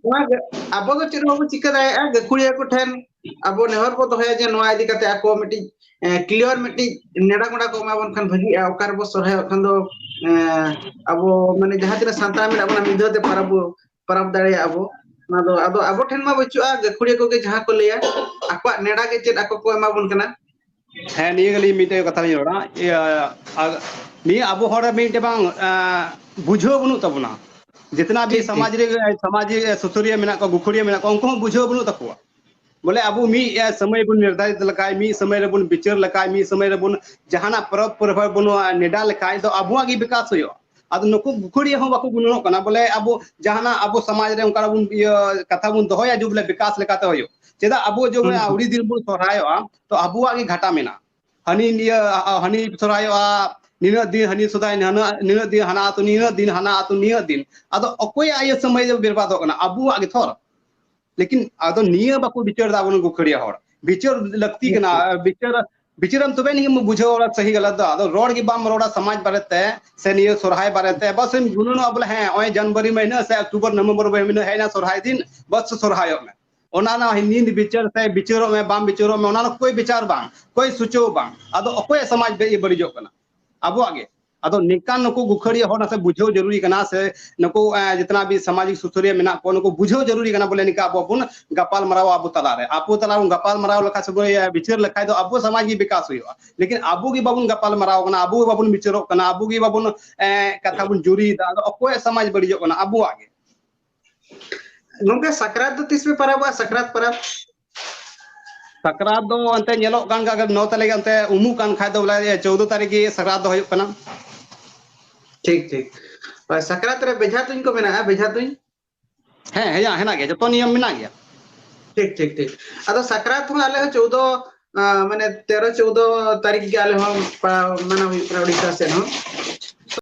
ᱱᱚᱣᱟ ᱜᱮ ᱟᱵᱚ ᱫᱚ ᱪᱮᱫ ᱦᱚᱸ ᱵᱟᱵᱚᱱ ᱪᱤᱠᱟᱹ ᱫᱟᱲᱮᱭᱟᱜᱼᱟ, ᱜᱟᱹᱠᱷᱩᱲᱤᱭᱟᱹ ᱠᱚᱴᱷᱮᱱ ᱟᱵᱚ ᱱᱮᱦᱚᱨ ᱵᱚ ᱫᱚᱦᱚᱭᱟ ᱡᱮ ᱱᱚᱣᱟ ᱤᱫᱤ ᱠᱟᱛᱮ ᱟᱠᱚ ᱢᱤᱫᱴᱤᱡ, ᱮ, clear ᱢᱤᱫᱴᱤᱡ ᱱᱮᱰᱟ ᱜᱚᱸᱰᱟ ᱠᱚ ᱮᱢᱟ ᱵᱚᱱ ᱠᱷᱟᱱ ᱵᱷᱟᱹᱜᱤᱜᱼᱟ, ᱚᱠᱟ ᱨᱮᱵᱚ ᱥᱚᱨᱦᱟᱭᱚᱜ ᱠᱷᱟᱱ ᱫᱚ, ᱮ, ᱟᱵᱚ ᱢᱟᱱᱮ ᱡᱟᱦᱟᱸ ᱛᱤᱱᱟᱹᱜ ᱥᱟᱱᱛᱟᱲ ᱢᱮᱱᱟᱜ ᱵᱚᱱᱟ ᱢᱤᱫ ᱫᱷᱟᱣ ᱛᱮ ᱯᱟᱨᱟᱵᱽ ᱵᱚ ᱯᱟᱨᱟᱵᱽ ᱫᱟᱲᱮᱭᱟᱜᱼᱟ ᱵᱚ᱾ ᱚᱱᱟ ᱫᱚ ᱟᱫᱚ ᱟᱵᱚ ᱴᱷᱮᱱ ᱢᱟ ᱵᱟᱹᱪᱩᱜᱼᱟ, ᱜᱟᱹᱠᱷᱩᱲᱤᱭᱟᱹ ᱠᱚᱜᱮ ᱡᱟᱦᱟᱸ ᱠᱚ ᱞᱟᱹᱭᱟ, ᱟᱠᱚᱣᱟᱜ ᱱᱮᱰᱟ ᱜᱮ ᱪᱮᱫ ᱟᱠᱚ ᱠᱚ ᱮᱢᱟ ᱵᱚᱱ ᱠᱟᱱᱟ᱾ ᱦᱮᱸ, ᱱᱤᱭᱟᱹ ᱜᱮᱞᱤᱧ ᱢᱤᱫᱴᱮᱡ ᱠᱟᱛᱷᱟ ᱞᱤᱧ ᱨᱚᱲᱟ᱾ ᱤᱭᱟᱹ, ᱟᱨ ᱱᱤᱭᱟᱹ ᱟᱵᱚ ᱦᱚᱲ ᱨᱮ ᱢᱤᱫᱴᱮᱡ ᱵᱟᱝ, ᱮᱸ, ᱵᱩᱡᱷᱟᱹᱣ ᱵᱟᱹᱱᱩᱜ ᱛᱟᱵᱚᱱᱟ᱾ ᱡᱤᱛᱱᱟ ᱵᱷᱤ ᱴᱷᱤᱠ, ᱴᱷᱤᱠ᱾ ᱥᱟᱢᱟᱡᱽ ᱨᱮ, ᱥᱟᱢᱟᱡᱽ ᱨᱮ ᱥᱩᱥᱟᱹᱨᱤᱭᱟᱹ ᱢᱮᱱᱟᱜ ᱠᱚᱣᱟ, ᱜᱩᱠᱷᱩᱲᱤᱭᱟᱹ ᱢᱮᱱᱟᱜ ᱠᱚᱣᱟ, ᱩᱱᱠᱩ ᱦᱚᱸ ᱵᱩᱡᱷᱟᱹᱣ ᱵᱟᱹᱱᱩᱜ ᱛᱟᱠᱚᱣᱟ᱾ ᱵᱚᱞᱮ ᱟᱵᱚ ᱢᱤᱫ ᱥᱚᱢᱚᱭ ᱵᱚᱱ ᱱᱤᱨᱫᱷᱟᱨᱤᱛ ᱞᱮᱠᱷᱟᱱ, ᱢᱤᱫ ᱥᱚᱢᱚᱭ ᱨᱮᱵᱚᱱ ᱵᱤᱪᱟᱹᱨ ᱞᱮᱠᱷᱟᱱ, ᱢᱤᱫ ᱥᱚᱢᱚᱭ ᱨᱮᱵᱚᱱ ᱡᱟᱦᱟᱱᱟᱜ ᱯᱚᱨᱚᱵᱽ ᱯᱚᱨᱚᱵᱽ ᱵᱚᱱ ᱱᱮᱰᱟ ᱞᱮᱠᱷᱟᱱ ᱫᱚ ᱟᱵᱚᱣᱟᱜ ᱜᱮ ᱵᱤᱠᱟᱥ ᱦᱩᱭᱩᱜᱼᱟ᱾ ᱟᱫᱚ ᱱᱩᱠᱩ ᱜᱩᱠᱷᱟᱹᱲᱤᱭᱟᱹ ᱦᱚᱸ ᱵᱟᱠᱚ ᱜᱩᱱᱟᱹᱱᱚᱜ ᱠᱟᱱᱟ᱾ ᱵᱚᱞᱮ ᱟᱵᱚ ᱡᱟᱦᱟᱱᱟᱜ ᱟᱵᱚ ᱥᱚᱢᱟᱡᱽ ᱨᱮ ᱚᱱᱠᱟᱱᱟᱜ ᱵᱚᱱ ᱤᱭᱟᱹ ᱠᱟᱛᱷᱟ ᱵᱚᱱ ᱫᱚᱦᱚᱭᱟ ᱡᱮ ᱵᱚᱞᱮ ᱵᱤᱠᱟᱥ ᱞᱮᱠᱟᱛᱮ ᱦᱩᱭᱩᱜ᱾ ᱪᱮᱫᱟᱜ ᱟᱵᱚ ᱡᱮ ᱵᱚᱞᱮ ᱟᱹᱣᱲᱤ ᱫᱤᱱ ᱵᱚᱱ ᱥᱚᱨᱦᱟᱭᱚᱜᱼᱟ, ᱛᱚ ᱟᱵᱚᱣᱟᱜ ᱜᱮ ᱜᱷᱟᱴᱟ ᱢᱮᱱᱟᱜᱼᱟ᱾ ᱦᱟᱹᱱᱤ ᱱᱤᱭᱟᱹ ᱦᱟᱹᱱᱤ ᱥᱚᱨᱦᱟᱭᱚᱜᱼᱟ, ᱱᱤᱱᱟᱹᱜ ᱫᱤᱱ ᱦᱟᱹᱱᱤ ᱥᱚᱨᱦᱟᱭ, ᱱᱤᱱᱟᱹᱜ ᱫᱤᱱ ᱦᱟᱱᱟ ᱟᱹᱛᱩ, ᱱᱤᱱᱟᱹᱜ ᱫᱤᱱ ᱦᱟᱱᱟ ᱟᱹᱛᱩ, ᱱᱤᱱᱟᱹᱜ ᱫᱤᱱ᱾ ᱟᱫᱚ ᱚᱠᱚᱭᱟᱜ ᱤᱭᱟᱹ ᱥᱚᱢᱚᱭ ᱫᱚ ᱵᱮᱨᱵᱟᱫᱚᱜ ᱠᱟᱱᱟ? ᱟᱵᱚᱣᱟᱜ ᱜᱮ ᱛᱷᱚᱨ᱾ ᱞᱮᱠᱤᱱ ᱟᱫᱚ ᱱᱤᱭᱟᱹ ᱵᱟᱠᱚ ᱵᱤᱪᱟᱹᱨ ᱫᱟ ᱟᱵᱚᱨᱮᱱ ᱜᱩᱠᱷᱟᱹᱲᱤᱭᱟᱹ ᱦᱚᱲ᱾ ᱵᱤᱪᱟᱹᱨ ᱞᱟᱹᱠᱛᱤ ᱠᱟᱱᱟ᱾ ᱵᱤᱪᱟᱹᱨ ᱵᱤᱪᱟᱹᱨᱟᱢ ᱛᱚᱵᱮ ᱟᱹᱱᱤᱡ ᱮᱢ ᱵᱩᱡᱷᱟᱹᱣᱟ ᱥᱟᱹᱦᱤ ᱜᱟᱞᱟᱛ ᱫᱚ᱾ ᱟᱫᱚ ᱨᱚᱲ ᱜᱮ ᱵᱟᱢ ᱨᱚᱲᱟ ᱥᱚᱢᱟᱡᱽ ᱵᱟᱨᱮᱛᱮ ᱥᱮ ᱱᱤᱭᱟᱹ ᱥᱚᱨᱦᱟᱭ ᱵᱟᱨᱮᱛᱮ, ᱵᱟᱥ ᱮᱢ ᱜᱩᱱᱟᱹᱱᱚᱜᱼᱟ ᱵᱚᱞᱮ ᱦᱮᱸ ᱱᱚᱜᱼᱚᱭ ᱡᱟᱱᱩᱣᱟᱨᱤ ᱢᱟᱹᱦᱱᱟᱹ ᱥᱮ ᱚᱠᱴᱳᱵᱚᱨ ᱱᱚᱵᱷᱮᱢᱵᱚᱨ ᱢᱟᱹᱦᱱᱟᱹ ᱦᱮᱡ ᱮᱱᱟ ᱥᱚᱨᱦᱟᱭ ᱫᱤᱱ, ᱵᱟᱥ ᱥᱚᱨᱦᱟᱭᱚᱜ ᱢᱮ᱾ ᱚᱱᱟ ᱨᱮᱱᱟᱜ ᱱᱤᱛ ᱵᱤᱪᱟᱹᱨ ᱥᱮ ᱵᱤᱪᱟᱹᱨᱚᱜ ᱢᱮ, ᱵᱟᱢ ᱵᱤᱪᱟᱹᱨᱚᱜ ᱢᱮ, ᱚᱱᱟ ᱨᱮᱱᱟᱜ ᱠᱳᱭ ᱵᱤᱪᱟᱨ ᱵᱟᱝ, ᱠᱳᱭ ᱥᱩᱪᱟᱹᱣ ᱵᱟᱝ᱾ ᱟᱫᱚ ᱚᱠᱚᱭᱟᱜ ᱥᱚᱢᱟᱡᱽ ᱵᱮ-, ᱤᱭᱟᱹ ᱵᱟᱹᱲᱤᱡᱚᱜ ᱠᱟᱱᱟ? ᱟᱵᱚᱣᱟᱜ ᱜᱮ᱾ ᱟᱫᱚ ᱱᱤᱝᱠᱟᱱ ᱱᱩᱠᱩ ᱜᱩᱠᱷᱟᱹᱲᱤᱭᱟᱹ ᱦᱚᱲ ᱱᱟᱥᱮ ᱵᱩᱡᱷᱟᱹᱣ ᱡᱟᱹᱨᱩᱨᱤ ᱠᱟᱱᱟ, ᱥᱮ ᱱᱩᱠᱩ, ᱮ, ᱡᱤᱛᱱᱟ ᱵᱷᱤ ᱥᱟᱢᱟᱡᱤᱠ ᱥᱩᱥᱟᱹᱨᱤᱭᱟᱹ ᱢᱮᱱᱟᱜ ᱠᱚᱣᱟ, ᱱᱩᱠᱩ ᱵᱩᱡᱷᱟᱹᱣ ᱡᱟᱹᱨᱩᱨᱤ ᱠᱟᱱᱟ ᱵᱚᱞᱮ ᱱᱤᱝᱠᱟ ᱟᱵᱚ ᱵᱚᱱ ᱜᱟᱯᱟᱞ ᱢᱟᱨᱟᱣᱟ ᱟᱵᱚ ᱛᱟᱞᱟᱨᱮ᱾ ᱟᱵᱚ ᱛᱟᱞᱟ ᱵᱚᱱ ᱜᱟᱯᱟᱞ ᱢᱟᱨᱟᱣ ᱞᱮᱠᱷᱟᱱ ᱥᱮ ᱵᱚᱱ, ᱮ, ᱵᱤᱪᱟᱹᱨ ᱞᱮᱠᱷᱟᱱ ᱫᱚ ᱟᱵᱚ ᱥᱚᱢᱟᱡᱽ ᱜᱮ ᱵᱤᱠᱟᱥ ᱦᱩᱭᱩᱜᱼᱟ᱾ ᱞᱮᱠᱤᱱ ᱟᱵᱚ ᱜᱮ ᱵᱟᱵᱚᱱ ᱜᱟᱯᱟᱞ ᱢᱟᱨᱟᱣ ᱠᱟᱱᱟ, ᱟᱵᱚ ᱜᱮ ᱵᱟᱵᱚᱱ ᱵᱤᱪᱟᱹᱨᱚᱜ ᱠᱟᱱᱟ, ᱟᱵᱚ ᱜᱮ ᱵᱟᱵᱚᱱ, ᱮ, ᱠᱟᱛᱷᱟ ᱵᱚᱱ ᱡᱩᱨᱤᱭᱮᱫᱟ, ᱟᱫᱚ ᱚᱠᱚᱭᱟᱜ ᱥᱚᱢᱟᱡᱽ ᱵᱟᱹᱲᱤᱡᱚᱜ ᱠᱟᱱᱟ? ᱟᱵᱚᱣᱟᱜ ᱜᱮ᱾ ᱜᱚᱝᱠᱮ, ᱥᱟᱠᱨᱟᱛ ᱫᱚ ᱛᱤᱥ ᱯᱮ ᱯᱟᱨᱟᱵᱚᱜᱼᱟ? ᱥᱟᱠᱨᱟᱛ ᱯᱟᱨᱟᱵᱽ? ᱥᱟᱠᱨᱟᱛ ᱫᱚ ᱚᱱᱛᱮ ᱧᱮᱞᱚᱜ ᱠᱟᱱ ᱜᱮᱭᱟ, ᱟᱜᱟᱨ ᱱᱚ ᱛᱟᱹᱨᱤᱠᱷ ᱚᱱᱛᱮ ᱩᱢᱩᱜ ᱠᱟᱱ ᱠᱷᱟᱡ ᱫᱚ ᱵᱚᱞᱮ ᱪᱳᱫᱽᱫᱚ ᱛᱟᱹᱨᱤᱠᱷ ᱜᱮ ᱥᱟᱠᱨᱟᱛ ᱫᱚ ᱦᱩᱭᱩᱜ ᱠᱟᱱᱟ᱾ ᱴᱷᱤᱠ, ᱴᱷᱤᱠ᱾ ᱦᱳᱭ, ᱥᱟᱠᱨᱟᱛ ᱨᱮ ᱵᱮᱡᱷᱟ ᱛᱩᱧ ᱠᱚ ᱢᱮᱱᱟᱜᱼᱟ, ᱵᱮᱡᱷᱟ ᱛᱩᱧ? ᱦᱮᱸ, ᱦᱮᱸ, ᱦᱮᱱᱟᱜ ᱜᱮᱭᱟ, ᱡᱚᱛᱚ ᱱᱤᱭᱚᱢ ᱢᱮᱱᱟᱜ ᱜᱮᱭᱟ᱾ ᱴᱷᱤᱠ, ᱴᱷᱤᱠ, ᱴᱷᱤᱠ᱾ ᱟᱫᱚ ᱥᱟᱠᱨᱟᱛ ᱦᱚᱸ ᱟᱞᱮ ᱦᱚᱸ ᱪᱳᱫᱽᱫᱚ, ᱟᱸ, ᱢᱟᱱᱮ ᱛᱮᱨᱚ ᱪᱳᱫᱽᱫᱚ ᱛᱟᱹᱨᱤᱠᱷ ᱜᱮ ᱟᱞᱮ ᱦᱚᱸ ᱯᱟ-, ᱢᱟᱱᱟᱣ ᱦᱩᱭᱩᱜ ᱠᱟᱱᱟ ᱩᱲᱤᱥᱥᱟ ᱥᱮᱫ ᱦᱚᱸ᱾